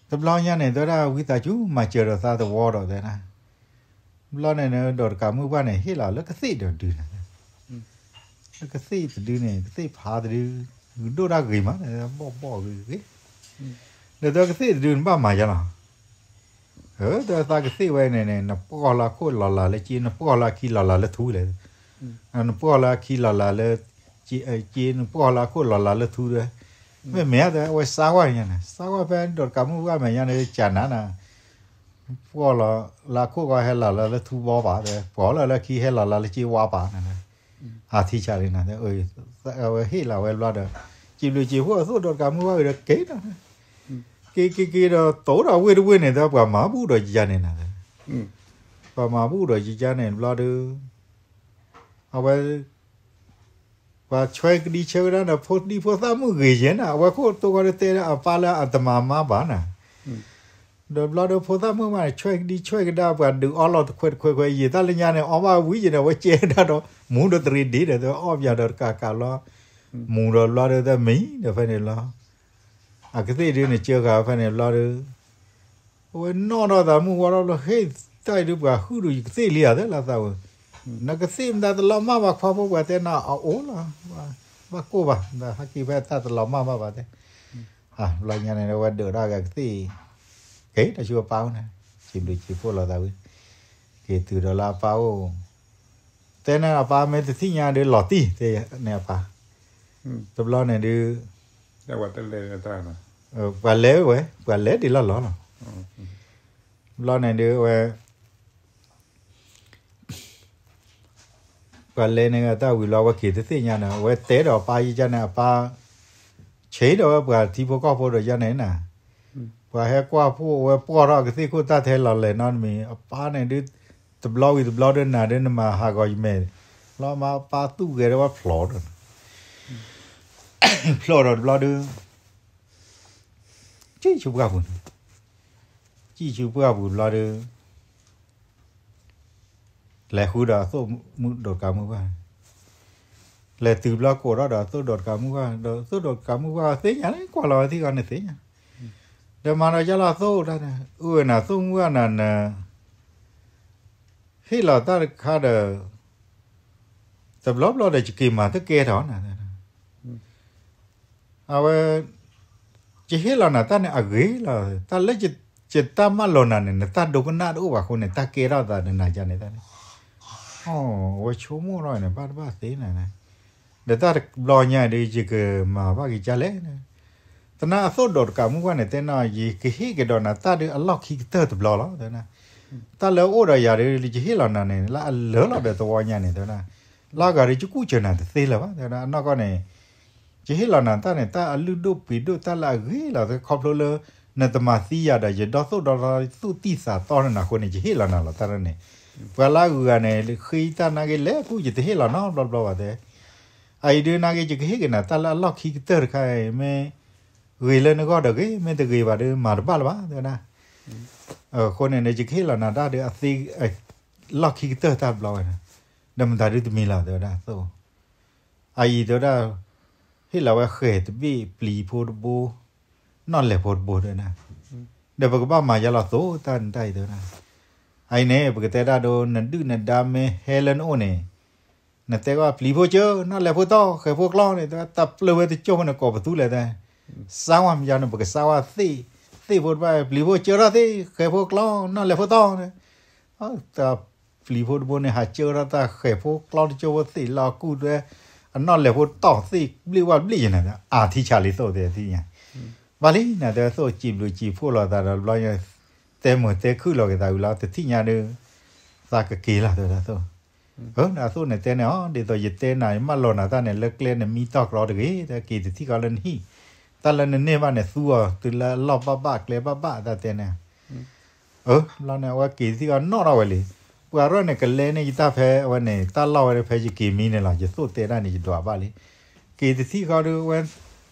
တဘျီညါန့ၣ် တဲဝဲဒၣ်ဝံသးစူၤမၤစၢၤဒီးသးသဝီဒီးတဲဒၣ် ဘျီန့ၣ် ဒိးတကးမုၢ်ပှၢ်န့ၣ် ဟ့ၣ်လီၤလၢကသ့ၣ်ဒီးဒုန့ၣ် လၢကသ့ၣ်တဒုန့ၣ် ကသ့ၣ်ဖးတဒု ဒိၣ်တၢ်ဂ့ၤမး ဘီၣ်ဘီၣ်ဂ့ၤဂ့ၤ ဒီးတဲကသ့ၣ်တဒုန့ၣ်ဘၣ်မၤယါလီၤ တဲသးကသ့ၣ်ဝဲန့ၣ်န့ၣ် နပှီၢ်လၢအခိၣ်လီၤလးလၢက့ နပှီၢ်လၢအခံလီၤလးလၢထူလဲၣ် နပှီၢ်လၢအခံလီၤလးလၢ က့နပှီၢ်လၢအခိၣ်လီၤလးလၢထူဒီး, မ့မ့ၢ်တဲအဝဲစါဝဲညါန့ၣ် စါဝဲဖဲဒီးတကးမုၣ်ပှၢ်မဲာ်ညါန့ၣ် ကနၤနၤ ပှီၢ်လီၤလၢအခိၣ်ကီဟဲလီၤလးလၢထူဘီပၤဒီး ပှီၢ်လီၤလၢခံဟဲလီၤလးလၢက့ဝါပၤန့ၣ်, အထံဆးလံနၤ, အဝဲဟ့ၣ်လီၤဝဲဘျီဒီး စံးဘျုးစံးဖှိၣ်အသိၣ်ဒီးတကးမုၣ်ပှၢ်ဝံၤဒီးက့ၤဒီး က့ၤက့ၤက့ၤဒီး တိၢ်ဒီးဝ့ၢ်တဝ့ၢ်န့ၣ် ဒီးပှၤမၤဘူၣ်ဒီးယယါန့ၣ်နၤ, ပှၤမၤဘူၣ်ဒီးယယါန့ၣ်ဘျီဒီး အဝဲ ပှၤဆွဲကဒံဆွဲကဒါဒီး ဖိဒံဖိသၣ်မုၣ်ဂ့ၤယဲနၤ, အဝဲခိၣ်တိၢ်ဃီဒီးတဲဒီးအပၢ်လၢအတမၤမါဘၣ်နၤ, ဒီးဘျီဒီးဖိသၣ်မုၣ်မးန့ၣ် ဆွဲကဒံဆွဲကဒါ ပှၤဒုးအီလီၤတခွဲးတခွဲးခွဲး ယံာ်တၢ်လၢညါန့ၣ် အီဘၣ်ဝံၤယဲန့ၣ် အဝဲကဲဒၣ်ဒီး မူဒီးတရံးဒ့ဒီး အီၣ်ပၠးဒီးတကးကးလီၤ, မူဒီးဘျီဒီးတမံၤဒီးဖဲန့ၣ်လီၤ, အကသ့ၣ်ဒုးန့ၣ် ကၢဃာ်ဖဲန့ၣ်ဘျီဒီး အဝဲနီၣ်ထီၣ်သးမုၢ်ဝါထီၣ်ဘျီ ဟ့ၣ်တၢ်အံၤဒုး ပှၤဟုၣ်ဒုးယကသ့ၣ်လံဧါသ့လီၤသးဝဲ, နကသ့ၣ်မတၤတလီၤမၢ်ဘၣ်ခွါဖိ ပှၤတဲနၤအအိၣ်လီၤ, ဘၣ်ကိၢ်ဘၣ် ဟဲက့ၤဖဲတၢ်တလီၤမၢ်ဘၣ်ဘၣ်တဲ, ဘျီညါန့ၣ် အဝဲဒုးဒၣ်ဂၤကသ့ၣ်, က့ၤတၢ်ဆူအပၢ်အိၣ်န့ၣ်, စံးဘျုးစံးဖှိၣ်လိာ်သးဝံၤ, က့ၤတုၤဒီးလၢအပၢ်အိၣ်, တဲန့ၣ်အပၢ်မ့ၢ်တထံၣ်ညါဒုးလီၤတံၢ်တဲန့ၣ်အပၢ်, တဘျီန့ၣ်ဒုး ပှၤလဲၤဝဲ ပှၤလဲၤဒ်လီၢ်လီၢ်လီၤ, ဘျီန့ၣ်ဒုးဝဲ ပှၤလဲၤန့ၣ်အတၢ်ဝံၤလီၤ အဝဲက့ၤတသ့ၣ်ညါန့ၣ် အဝဲတဲဒီးအပၢ်ယကန့ၣ် အပၢ် ဆံးဒီးဝဲပှၤထံဖိကီၢ်ဖိဒီးယန့ၣ်နၤ, ပှၤဟဲကွၢ်ဖှိၣ် အဝဲပှီၢ်ထီၣ်အကသ့ၣ်ခိၣ်တၢ်ထဲလီၤလဲၤနီတမံၤ အပၢ်န့ၣ်ဒုး တဘျီဝံၤတဘျီဒုးနၤဒုး နမၤဟးဂီၤယမဲာ်, ဘျီမၤပၢ်သူၣ်ဂဲၤဒီးဝဲဖျိးဒီး ဖျိးဒီးတဘျီဒုး ကံၣ်ဆူပှၢ်ပူၤန့ၣ်, ကံၣ်ဆူပှၢ်ပူၤတဘျီဒုး လဲၤဃုဒီးအသိၣ်မုၣ်ဒိးတကးမုၣ်ပှၢ်, လဲၤတုၤဘျီကိးထီၣ်ဒီးအသိၣ်ဒိးတကးမုၣ်ပှၢ် ဒီးအသိၣ်ဒိးတကးမုၣ်ပှၢ်သ့ၣ်ညါန့ၣ် ကွၢ်လီၤဝဲသ့ၣ်ဂီၤန့ၣ်သ့ၣ်ညါ, ဒီးမၤဒီးယလီၤသိၣ်တၢ်န့ၣ် အၢဝဲန့ၣ် အသိၣ်မုၣ်ပှၢ်နၤနၤ ဟ့ၣ်လီၤတၢ်တခါဒီး တဘျီဘျီဒီးယက့ၤမၤတကဲထီၣ်နၤ, အဝဲ ယဟ့ၣ်လီၤနၤတၢ်န့ၣ်အဂ့ၤလီၤ, တၢ်လၢယတၢ်မၢလီၤနၤန့ၣ် နတၢ်ဒိကနၣ်တအိၣ်ဘၣ်အဃိန့ၣ် တၢ်ကဲထီၣ်သးနၤယၤန့ၣ်တၢ်န့ၣ်, အဝဲဆိကမိၣ်ထီၣ်န့ၣ် ဘၣ်တဘၣ်သ့နၤ, ဒီးတၢ်တဘျီညါဒီး ယကမၤဘၣ်က့ၤကလဲၣ် သနာ်အသိၣ်ဒိးတကးမုၣ်ပှၢ်န့ၣ် တဲနၤ ယကဟ့ၣ်ကဒီးနၤတၢ်ဒုးအလီၢ်ခံကတၢၢ်တဘျီလီၤ, တၢ်လၢအအိၣ်ဒီးယၤဒုး ယဟ့ၣ်လီၤနၤန့ၣ် လၢအလၢလီၤဒီးသဝီညါန့ၣ် တဲဝဲဒၣ်, လၢအဂၤဒုး ယကူၣ်စၢၤနၤတသ့လၢၤဘၣ် တဲဝဲဒၣ်, အနီၢ်ကီၢ်န့ၣ် ယဟ့ၣ်လီၤနၤတၢ်န့ၣ် တၢ်အလုၢ်ဒိၣ်ပှ့ၤဒိၣ် တၢ်လၢအဂ့ၤလီၤ ခီဖျိလၢ နတမၤသံယၤဒီး ယဒီသိၣ်ဒီသီသူၣ်တံၢ်သးတီန့ၣ်နၤအဃိန့ၣ် ယဟ့ၣ်လီၤနၤလီၤတၢ်န့ၣ်, ပှၤလၢအဂုၤအဂၤန့ၣ် ဃ့တၢ်နာ်က့ၤလဲၤကူၣ် ယတဟ့ၣ်လီၤနီတဘျီဘျီဘၣ်တဲ အအံၤဒုးနာ်က့ၤ ယကဟ့ၣ်က့ၤနၤတၢ်လၢအလီၢ်ခံကတၢၢ်တခါအံၤ မ့ၢ်ဂ့ၤလၢနဂီၢ်ဒီးဂ့ၤ, မ့ၢ်တဂ့ၤဘၣ်ဒီး မၤတဘၣ်လၢၤဘၣ် တဲဝဲဒၣ်. အဃိန့ၣ်ဒီး ယကဟ့ၣ်လီၤနၤတၢ်ဒီးအသ့ လီၢ်ခံကတၢၢ်တၢ်တဘျီဝဲန့ၣ်, ဒီးမတၤဒုးတမံၤလီၤ တဲဝဲဒၣ်သိၣ်. အအံၤတဲဝဲဒၣ် ဟ့ၣ်လီၤဝဲဃဲၤတဘ့ၣ် ပျံၤဖိတဘိ နီၣ်လဲၤဖိတဘိ တဲဝဲဒၣ်. ဒီးပကဘၣ်မၤယါလီၤသိၣ်တၢ်န့ၣ်တၢ်အံၤ တဲဝဲဒၣ်. အအံၤန့ၣ် ပကတဲဒၣ်ဒိ နဒုၣ်နဒါမ့ၢ်ဟဲလၢနအိၣ်န့ၣ် နတဲကီး ပျံၤဖိကၢ နီၣ်လဲၤဖိတီၢ် ဃဲၤဖိကျီန့ၣ် တဲဝဲ တၢ်ပျၢၤဝဲတကၠိဖိန့ၣ် ကိးပသူလဲၣ်တဲ, စါဝါမယါန့ၣ် ပကစါဝါသ့ၣ်, သ့ၣ်ဖိတဖၣ် ပျံၤဖိကၢထီၣ်သ့ၣ် ဃဲၤဖိကျီ နီၣ်လဲၤဖိတီၢ်န့ၣ်, တၢ်ပျံၤဖိတဘိန့ၣ် ဟးကၢထီၣ်တၢ်ဃဲၤဖိကျီတကၠိဖိသ့ၣ်လီၤ ကူၣ်တဲ အနီၣ်လဲၤဖိတီၢ်သ့ၣ် ဘျ့ၣ်ဝါဘျ့ၣ်ယဲန့ၣ် အထံဆးလံသိၣ်တဲသ့ၣ်ညါ. ဘၣ်လံန့ၣ် တဲဝဲသိၣ် စံးဘျုးစံးဖှိၣ်လိာ်သးဒီး ဘျီညါ တဲမုာ်တဲခုၣ်လီၤက့ၤသးဝံၤလီၤ တထံၣ်ညါဒီး သးကက့ၤလီၤ တဲဝဲဒၣ်သိၣ်. အၢ အသိၣ်န့ၣ်တဲန့ၣ် အီၤ ဒ်သိးယတဲနၤ ယမၢလီၤနၤတၢ်န့ၣ် လၢကျဲနမံတီၢ်ကျီတဂ့ၤ, တၢ်က့ၤတထံၣ်ဃီလၢနဟံၣ်, တၢ်လၢနန့ၢ်ဘၣ်န့ၣ် သူအီၤတုၤလၢအလီၢ်ဘၣ်ဘၣ်ကျဲဘၣ်ဘၣ် တၢ်တဲန့ၣ်. အၢ ဘျီန့ၣ် အဝဲက့ၤတထံၣ်ဃီနီၣ်ထီၣ်ဝဲလံ. ပှၤရဲၣ်န့ၣ် ကလဲန့ၢ်ယတၢ်ဖဲအဝဲန့ၣ် တၢ်လီၢ်ဝဲဖဲယက့ၤမံန့ၣ်လီၤ. ယသိၣ်တဲဒၣ်န့ၣ် ယဒွးဘၣ်လံ. က့ၤတထံၣ်ဃီဒီးဝဲ တိၢ်ဒီးဝဲ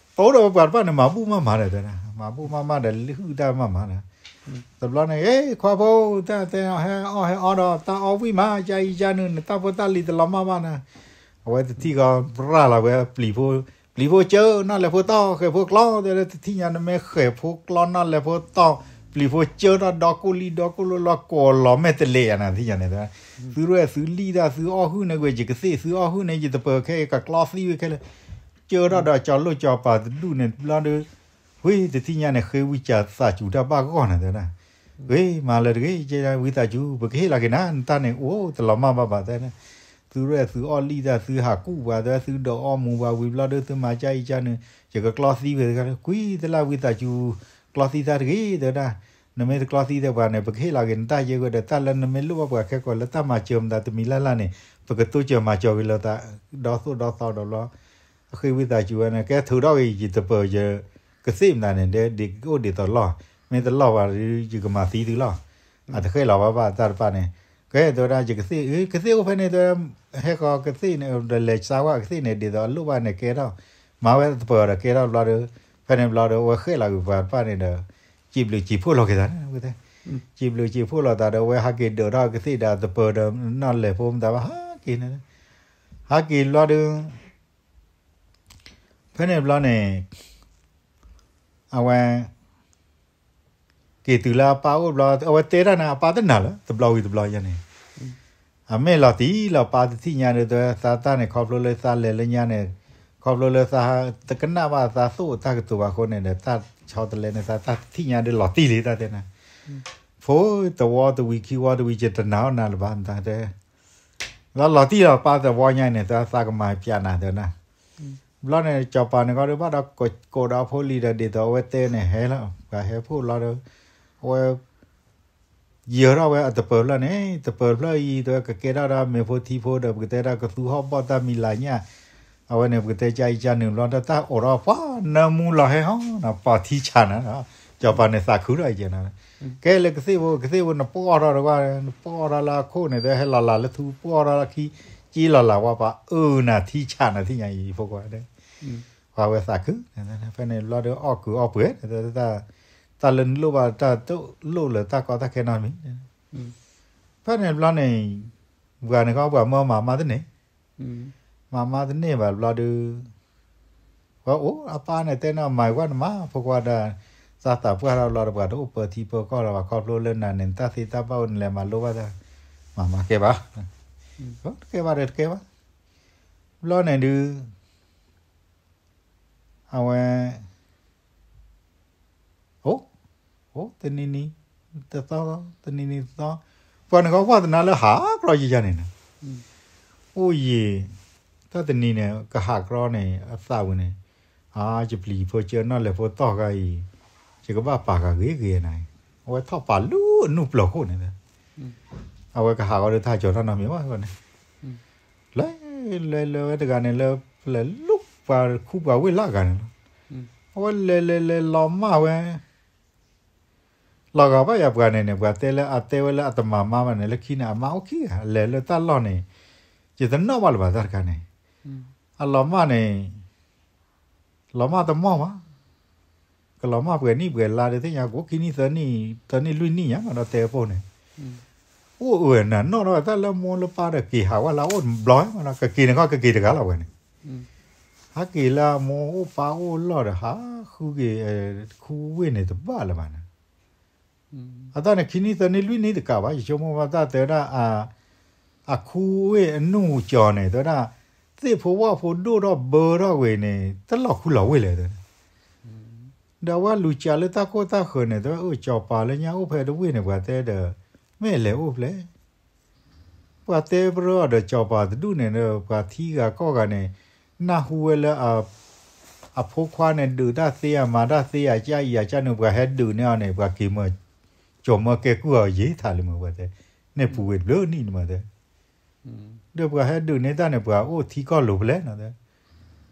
ပှၤတဖၣ်န့ၣ် မၤဘူၣ်မၤမၤဒီးတဲဒၣ် မၤဘူၣ်မၤမၤဒီး ဟုၣ်တၢ်မၤမၤဒီး တဘျီန့ၣ် ဟ့ ခွါဖိ တၢ်တဲ ဟဲအီၣ်ဟဲအီဒီး တၢ်အီၣ်ဝံၣ်မး ကယံကနုာ် နတၢ်ဖိတၢ်လံၤတလီၤမၢ်ဘၣ်နၤ. အဝဲတထံၣ်ဃီ ပြၢ်လီၤဝဲ ပျံၤဖိကၢ နီၣ်လဲၤဖိတီၢ် ဃဲၤဖိကျီ တဲဝဲ တထံၣ်ညါ နမ့ၢ်ဃဲၤဖိကျီ နီၣ်လဲၤဖိတီၢ် ပျံၤဖိကၢထီၣ်ဒီကိၣ်လံၣ်ဒီကိၣ်လိလီၤ ကိးလီၤမဲာ်တလဲးယၤန့ၣ် တထံၣ်ညါန့ၣ် သုရဲၣ်သုလံၣ်တၢ် သုအီၣ်ဟုၣ်န့ၢ်ကွံာ် ယကသ့ၣ် သုအီၣ်ဟုၣ်န့ၢ် ယတပၢၤခဲအံၤ ကကျီသံဝဲခဲလၢာ် ကၢထီၣ်ဒီးကၠီၤလိၣ်ကၠီၤပၤတဒူၣ်န့ၣ် တဘျီဒီး ဝ့ၢ်တထံၣ်ညါန့ၣ် ဃ့ဝံစၢ်သးစူၤတၢ်ဘၣ်ဂီၢ်န့ၣ် တဲဝဲဒၣ်. ဂ့ၤ မၤလၢတဂ့ၤ ကဲဝံသးစူၤ ပကဟ့ၣ်လီၤက့ၤနၤ နတၢ်န့ၣ် အိၣ်တလီၤမၢ်ဘၣ်ဘၣ် တဲဝဲဒၣ်. သုရဲၣ်သုအီၣ်လံၣ်တၢ် သုဟးကူၣ်ပှၤ တဲသုဒုးအီၣ်မူပှၤဝံၤဘျီဒီး သုမၤကၢ်အံၤကၢ်နုၤ ယကကျီသံဝဲတဂၤ ကွံာ်တလၢ်ဝံသးစူၤ ကျီသံသၢတဂ့ၤ တဲဝဲဒၣ်, နမ့ၢ်တကျီသံသၢပှၤန့ၣ် ပကဟ့ၣ်လီၤက့ၤနတၢ်ယဲၢ်ကွဲဒီး တၢ်လၢနမ့ၢ်လိၣ်ဘၣ်ပှၤခဲကိာ်လၢတၢ်မၤစၢၤမတၤတမံၤလၢ်လၢ်န့ၣ် ပကတိစၢၤမၤစၢၤက့ၤလီၤသး ဒီသိၣ်ဒီသီဒီးဘျီ အဃ့ဝံသးစူၤဝဲန့ၣ် ကဲထုးထီၣ်က့ၤယတပၢၤယကသ့ၣ်မတၤန့ၣ် ဒ်အိၣ်ဒ်သိးလီၢ်, မ့ၢ်တလီၢ်ဘၣ်ဒီး ယကမၤသံသုလီၤ, အတဃဲလီၤဘၣ်ဘၣ်တၢ်တဖၣ်န့ၣ်, ကဲတဲဝဲဒၣ် ယကသ့ၣ် ကသ့ၣ်အိၣ်ဖဲန့ၣ် တဲ ဟဲဃီကသ့ၣ်န့ၣ် ဒီးလဲၤစါဝဲကသ့ၣ်န့ၣ် ဒ်သိးအလိၣ်ဘၣ်န့ၣ်ကဲထီၣ်, မၤဝဲတပၢၤဒီးကဲထီၣ်ဘျီဒီး ဖဲန့ၣ်ဘျီဒီး အဝဲဃဲလီၤက့ၤပှၤတဖၣ်န့ၣ်ဒီး စံးဘျုးစံးဖှိၣ်လီၤက့ၤသးန့ၣ် စံးဘျုးစံးဖှိၣ်လီၤသးဒီး အဝဲဟးက့ၤဒုးထီၣ်ကသ့ၣ်ဒီးတပၢၤဒီးနီၢ်လဲၤဖိမတၤဘၣ် ဟးက့ၤန့ၣ်, ဟးက့ၤဘျီဒီး ဖဲန့ၣ်ဘျီန့ၣ် အဝဲ က့ၤတုၤလၢအပၢ်အိၣ်ဘျီ အဝဲတဲတၢ်န့ၣ် အပၢ်တနာ်လၢၤ တဘျီဝံၤတဘျီယဲန့ၣ်, အမ့ၢ်လီၤတံၢ်လီၤပၢ်တထံၣ်ညါဒီး သးတၢ်န့ၣ် ခီဖျိလၢသးလဲၤလၢညါန့ၣ်, ခီဖျိလၢသးတကနၣ်ဘၣ်သးသိၣ်တၢ်ကတိၤဘၣ်အဃိန့ၣ်ဒီး တၢ်ဆီတလဲန့ၣ် သးတၢ်တထံၣ်ညါဒီးလီၤတံၢ်လံတၢ်တဲန့ၣ်, ဖိတဝီတဝံၤခံဝီတဝံၤ ယတနာ်အီၣ်နၤလၢၤဘၣ် မတၤတဲ လီၤလီၤတံၢ်လီၤပၢ်တဝီညါန့ၣ် သးသးကမၤပျးနၤတဲနၤ, ဘျီန့ၣ် စီၤပၤန့ၣ်ခီဒီး ဘၣ်ဒီးကိးဒီးအဖိလံၤဒီး ဒ်သိးအဝဲတဲန့ၣ် ဟဲလီၤ ပှၤဟဲဖှိၣ်လီၤဒီး အဝဲ ယၢၤထီၣ်ဝဲအတပၢၤဖျၢၣ်န့ၣ် တပၢၤဖျၢၣ်အံၤ တဲဝဲကကဲထီၣ်ဒီးမ့ၤဖိထံဖိဒီး ပကတဲဒၣ်ကသူဟီၣ်ဘီၣ်တၢ်မံၤလၤညၣ်, အဝဲန့ၣ် ပကတဲကၢ်အံၤကၢ်နုာ်ဘျီ တၢ်တၢ်အိးထီၣ်ပှၤနၢမူလီၤဟဲဟီနီၤ ပှၤထံဆးနၤ, စီၤပၤန့ၣ်သးခုထီၣ်အံၤကဲနီၤ, ကဲလၢကသ့ၣ်ဖိ ကသ့ၣ်ဖိ နပှီၢ်ထီၣ်တကွၢ် နပှီၢ်ထီၣ်လၢအခိၣ်န့ၣ် တဲဟဲလီၤလၢ်လၢထူ ပှီၢ်ထီၣ်လၢခံ က့လီၤလၢ်ဝဲပှၤအၢနၤထံဆးနၤထံၣ်ညါအံၤဖိခွါဒီး ပှၤဝဲသးခု, ဖဲန့ၣ်ဘျီဒီးအီၣ်ကုာ်အီၣ်ပှဲၤ, တၢ်လၢနလိၣ်ဘၣ်တၢ်တလိၣ်လၢတၢ်ကီတၢ်ခဲနီတမံၤ, ဖဲန့ၣ်ဘျီန့ၣ် ပှၤန့ၣ်ခီ ပှၤမၢမၤမါတန့ၢ်, မၤမါတန့ၢ်ဘၣ်ဘျီဒီး ပှၤအိၣ်အပၢ်န့ၣ်တဲန့ၣ် မၤကွၢ်နမါဖိခွါဒီး သးသးပှၢ်ထီၣ်ဘျီဒီး ပှၤတအိၣ်ပၢထံပၢကီၢ်လၢၤဘၣ် ခီဖျိလၢနၤန့ၣ် နတၢ်သ့တၢ်ဘၣ်အိၣ် နလဲၤမၤလိဘၣ်တၢ်, မၤမါကဲဘၣ်, တကဲဘၣ်ဒီးတကဲဘၣ်, ဘျီန့ၣ်ဒုး အဝဲ အိၣ်, အိၣ်တနံၤနံၤတသီ, တနံၤနံၤတသီ, ပှၤန့ၣ်ခီ ဝၣ်သနာလၢဟးကြီယယၤန့ၣ်နီၤ, အိၣ်ယံၤ, တၢ်တနံၤန့ၣ် ကဟးကြီန့ၣ် အသးဝံၤန့ၣ်, အါ ယပျံၤယဖိ ကၢနီၢ်လဲၤဖိတီၢ်ဂၤအံၤ, ယကဘၣ်ပာ်ဂၤဂ့ၤဂ့ၤနၤ, အဝဲထီၣ်ပာ်လၢအနူၢ်ပျီၢ်ခိၣ်န့ၣ်, အဝဲကဟးဂီၤဒီး တၢ်ကၠီၤထီၣ်နီတမံၤဘၣ်န့ၣ် လဲၤလဲၤလဲၤဝဲတဂၤန့ၣ် လၢပျၢၤလူၢ်ပှၤဝ့ၢ်လၢအဂၤန့ၣ်လီၤ, အဝဲလဲၤလဲၤလဲၤလီၤမၢ်ဝဲ, လီၤဂာ်ဘၣ်ယၤပှၤန့ၣ်န့ၣ် ပှၤတဲလၢအတဲဝဲလၢအတမၤမါဘၣ်န့ၣ် လၢခံန့ၣ် အမါအိၣ်ခံဂၤ လဲၤလၢတၢ်လီၢ်န့ၣ်, ယတနီၣ်ဘၣ်လၢၤဘၣ်တၢ်တခါန့ၣ်, အလီၤမၢ်န့ၣ် လီၤမၢ်တမီၢ်ဘၣ်, ကလီၤမၢ်ပှဲၤနံၣ်ပှဲၤလါဒီးသ့ၣ်ညါ ကအိၣ်ခံနံၣ်သၢနံၣ် သၢနံၣ်လွံၢ်နံၣ်ညါမးဒီးတဲအပိၢ်န့ၣ်, အိၣ်အၢနၤနီၣ်ထီၣ်တၢ်လၢမိၢ်လၢပၢ်ဒီးက့ၤဟးဝဲလၢအအိၣ်ဘျီမးဒီး ကက့ၤန့ၣ်ခီ ကက့ၤတဂၤလီၤဝဲန့ၣ်, ဟးက့ၤလၢအမိၢ်အိၣ်ပၢ်အိၣ်လီၢ်ဒီး ဟးဃုက့ၤ ခူဝ့ၢ်န့ၣ်တဘၣ်လၢၤဘၣ်န့ၣ် အတၢ်န့ၣ် ခံနံၣ်သၢနံၣ်လွံၢ်နံၣ်တကးဘၣ် ယဆိကမိၣ်ဘၣ်တၢ်တဲဝဲဒၣ် အခူဝ့ၢ်အနူၢ်ကၠီၤန့ၣ် တဲဝဲဒၣ် သ့ၣ်ဖိဝၣ်ဖိဒိၣ်ထီၣ်ဘၢထီၣ်ဝဲန့ၣ် တလီၤခူလီၤဝ့ၢ်လဲၣ်တဲ, ဒီးအဝဲလူၤစးလၢတၢ်ခိၣ်တၢ်ဃၢၤန့ၣ် တဲဝဲ အၢၣ်စီၤပၤလၢညါအိၣ်ဖဲတဝ့ၢ်န့ၣ် ပှၤတဲဒီး မ့ၢ်လဲၤအိၣ်ဖျဲၣ် ပှၤတဲပရၢအီၤဒီးစီၤပၤတဒူၣ်န့ၣ်ဒီး ပှၤထံဂၤကီၢ်ဂၤန့ၣ် နၢ်ဟူဝဲလၢ အဖိခွါန့ၣ် ဒုးတၢ်သ့ဧါ မၤတၢ်သ့ဧါ ကၢ်အံၤယၤကၢ်နုာ် ပှၤဟဲဒုးန့ၢ်အီၤန့ၣ် ပှၤက့ၤမၢ ကၠီၤမၢကဲကုၢ်အီၤယံာ်ထးလံမၢ် ပှၤတဲ န့ၣ်ပူၤဝဲတဘျုးနံၣ်န့ၣ်မၢ်တဲ ဒီးပှၤဟဲဒုးန့ၢ်တၢ်န့ၣ် ပှၤအိၣ်ထံကီၢ်လိၤဖဲလဲၣ်နီၤတဲ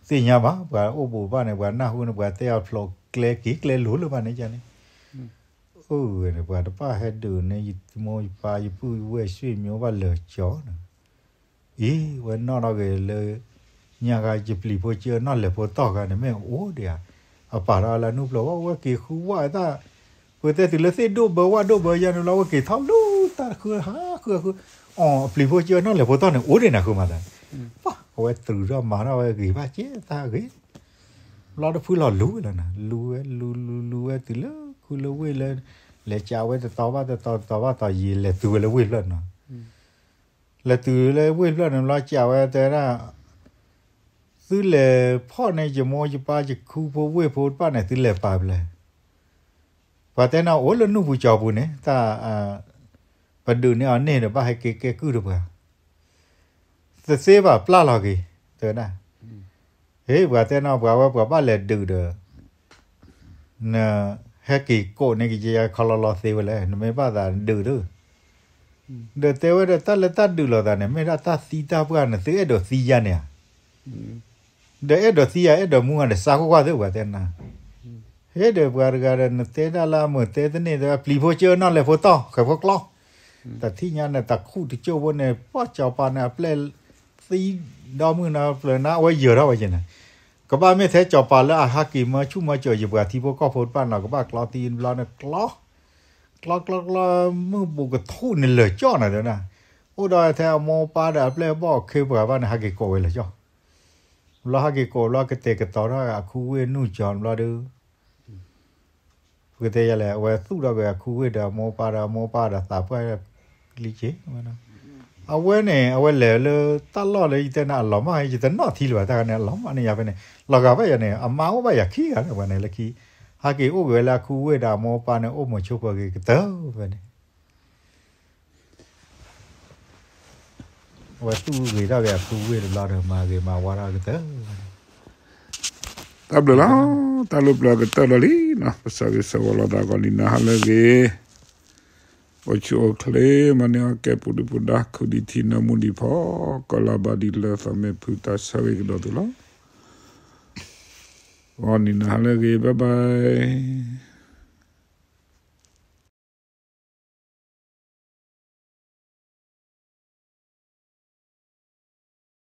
သ့ၣ်ညါဘၣ် ပှၤအိၣ်ဘူးဘၣ်န့ၣ် ပှၤနၢ်ဟူန့ၣ် ပှၤတဲအဖျိးကျဲက့ၤကျဲလိၤလၢၤဘၣ်န့ၣ်ကန့ၣ် အိၣ်ဂ့ၤန့ၣ် ပှၤတပၣ်ဟဲဒုးန့ၢ် ယမိၢ်ယပၢ်ယပုၢ်ယဝဲၢ် ဆွေမျိုးဘၣ်လၢာ်ကၠီၤန့ၣ် အံၤ ဝဲနီၣ်ထီၣ်ဂ့ၤလၢ ညါဂၤယပျံၤဖိကၢနီၢ်လဲၤဖိတီၢ်ဂၤန့ၣ် မ့ၢ်အိၣ်ဒံးဧါ, အပာ်ထီၣ်လၢနူၢ်ပျီၤဝဲ အဝဲက့ၤဃုဝဲတၢ်, ပတဲတုၤလၢသ့ၣ်ဒိၣ်ဘၢဝၣ်ဒိၣ်ဘၢယါန့ၣ်လီၤ အဝဲက့ၤထီၣ်လူၤတၢ်ဃုဟးဃုဟးဃု, အီၤ အပျံၤဖိကၢနီၢ်လဲၤဖိတီၢ်န့ၣ် အိၣ်ဒံးနၤဃုမၤသး, ပှၤ အဝဲတြူးထီၣ်မၤထီၣ်ဝဲဂ့ၤဘၣ်ကဲတၢ်ဂ့ၤ, ဘျီတဖုလီၤလူၤဝဲလီၤနၤ လူၤဝဲလူၤလူၤလူၤဝဲတုၤလၢခုလၢဝ့ၢ်လၢ လဲၤကးဝဲတတီၤဘၣ်တတီၤတတီၤဘၣ်တီၤယံာ် လဲၤတုၤဝဲလၢဝ့ၢ်ဖျၢၣ်နီၤ လဲၤတုၤလၢဝ့ၢ်ဖျၢၣ်န့ၣ်ဘျီ ကးဝဲတဲဒၣ်, သုလဲၤဖီၣ်န့ၢ်ယမိၢ်ယပၢ် ယခူဖိဝ့ၢ်ဖိတဖၣ်န့ၣ် သုလဲၤပာ်ဖျဲး, ပှၤတဲန့ၣ် အိၣ်လၢနူၢ်ပူၤကၠီၤပူၤန့ၣ် တၢ် ပဒုးန့ၢ်အီၤန့ၢ်ဒီး ဘၣ်ဟဲက့ၤကဲကုၢ်တပှၤ, တသ့ဘၣ်ပျၢ်လီၤက့ၤ, တဲဝဲဒၣ်, ဟ့ၣ် ပှၤတဲနီၤ ပှၤဝဲပှၤဘၣ်လဲၤဒုးဒီး နဟဲက့ၤကိးန့ၢ်ကယဲၢ်ယဲၢ် ခီလီၤလီၤသ့ဝဲလဲၣ်, နမ့ၢ်ဘၣ်သးဒုးဒုး, ဒီးတဲဝဲဒီး တၢ်လၢတၢ်ဒုးလိာ်သးန့ၣ် မ့ၢ်ဒၣ်တၢ်သံတၢ်ပှၢ်န့ၣ် သုအဲၣ်ဒိးသံယါန့ၣ်ဧါ, ဒီးအဲၣ်ဒိးသံယါ အဲၣ်ဒိးမူဂၤဒီး စးခိၣ်ကွၢ်သု ပှၤတဲနၤ, ဟ့ၣ် ဒီးပှၤတဂၤဒီး နတဲဒၣ်လၢအမုာ်တဲတန့ၢ် တဲဝဲပျံၤဖိကၢနီၢ်လဲၤဖိတီၢ် ဃဲၤဖိကျီ, တထံၣ်ညါန့ၣ် တၢ်ခူၣ်တကၠိၢ်ဖိန့ၣ် ပှၢ်ကၠီၤပၤန့ၣ် အပျဲၢ်သံဒီမုၢ်နၤပျၢၤနၤ အဝဲယၢၤထီၣ်ဝဲက့ၤန့ၣ်, ကဘၣ်မ့ၢ်ထဲကၠီၤပၤလၢအဟးက့ၤမၢဆူၣ်မၢကၠီၤ ယပှၤထံဖိကီၢ်ဖိတဖၣ်နီၤ ကဘၣ်ကျီသံဘျီန့ၣ်ကျီ, ကျီကျီကျီ မုၢ်ဘူးကထူၣ်န့ၣ်လၢာ်ကၠီၣ်နၤတဲဝဲဒၣ်, အိၣ်ဒီးထဲအမိၢ်ပၢ်ဒီးအပျဲၢ်အဘီၣ်အခ့အပှၤဘၣ်န့ၣ် ဟးက့ၤကိးဝဲလၢာ်ကၠီၣ်, ဘျီဟးက့ၤကိးဘျီ ကတဲာ်ကတီၤထီၣ်အခူဝ့ၢ်နုာ်ကၠီၤဘျီဒီး ပကတဲယဲလဲၣ် အဝဲသူၣ်ထီၣ်က့ၤအခူဝ့ၢ်ဒီးအမိၢ်ပၢ်ဒီး အမိၢ်ပၢ်ဒီးသးပှၢ်လံက့ၤ, အဝဲန့ၣ် အဝဲလဲၤလၢတၢ်လီၢ်လၢယတဲန့ၣ် အလီၤမၢ် ယတနီၣ်ထံလၢၤဘၣ် တၢ်ဂၤန့ၣ် အလီၤမၢ်န့ၢ်ယၤဖဲန့ၣ် လီၤဂာ်ဘၣ်ယၤန့ၣ် အမါအိၣ်ဘၣ်ယၤခံဂၤလၢပှၤန့ၣ်လၢခံ, ဟးက့ၤအိၣ်က့ၤဝဲလၢအခူဝ့ၢ်ဒီးအမိၢ်ပၢ်န့ၣ် အိၣ်မုာ်ဆိးပၢၤက့ၤကတၢၢ်ဖဲန့ၣ် အဝဲသူၣ်ဂ့ၤထီၣ်က့ၤအခူဝ့ၢ်တဘျီဒီး မၤဂ့ၤမၤဝါထီၣ်ကတၢၢ်, တၢ်ဘျုးလီၤ, တၢ်လၢပျၢၤကတၢၢ်ဒီးလံနီၤ ပဆၢဂ့ၤဆၢဝါလိာ်သး ဂီၤနံၤနၤဟါလၢအဂ့ၤ, အိၣ်ဆူၣ်အိၣ်ချ့ မၤန့ၢ်အီၣ်ကဲပူၤဒုၣ်ပူၤဒါ ခူၣ်ဒံထံနၢမူဒံဖိ, ကီၤလၤဘါဒံလၢသီမ့ၢ်ဖုတၢ်ဆၢဂ့ၤကဒီးသုလီၤ, ဂီၤနံၤနၤဟါလၢအဂ့ၤ bye bye.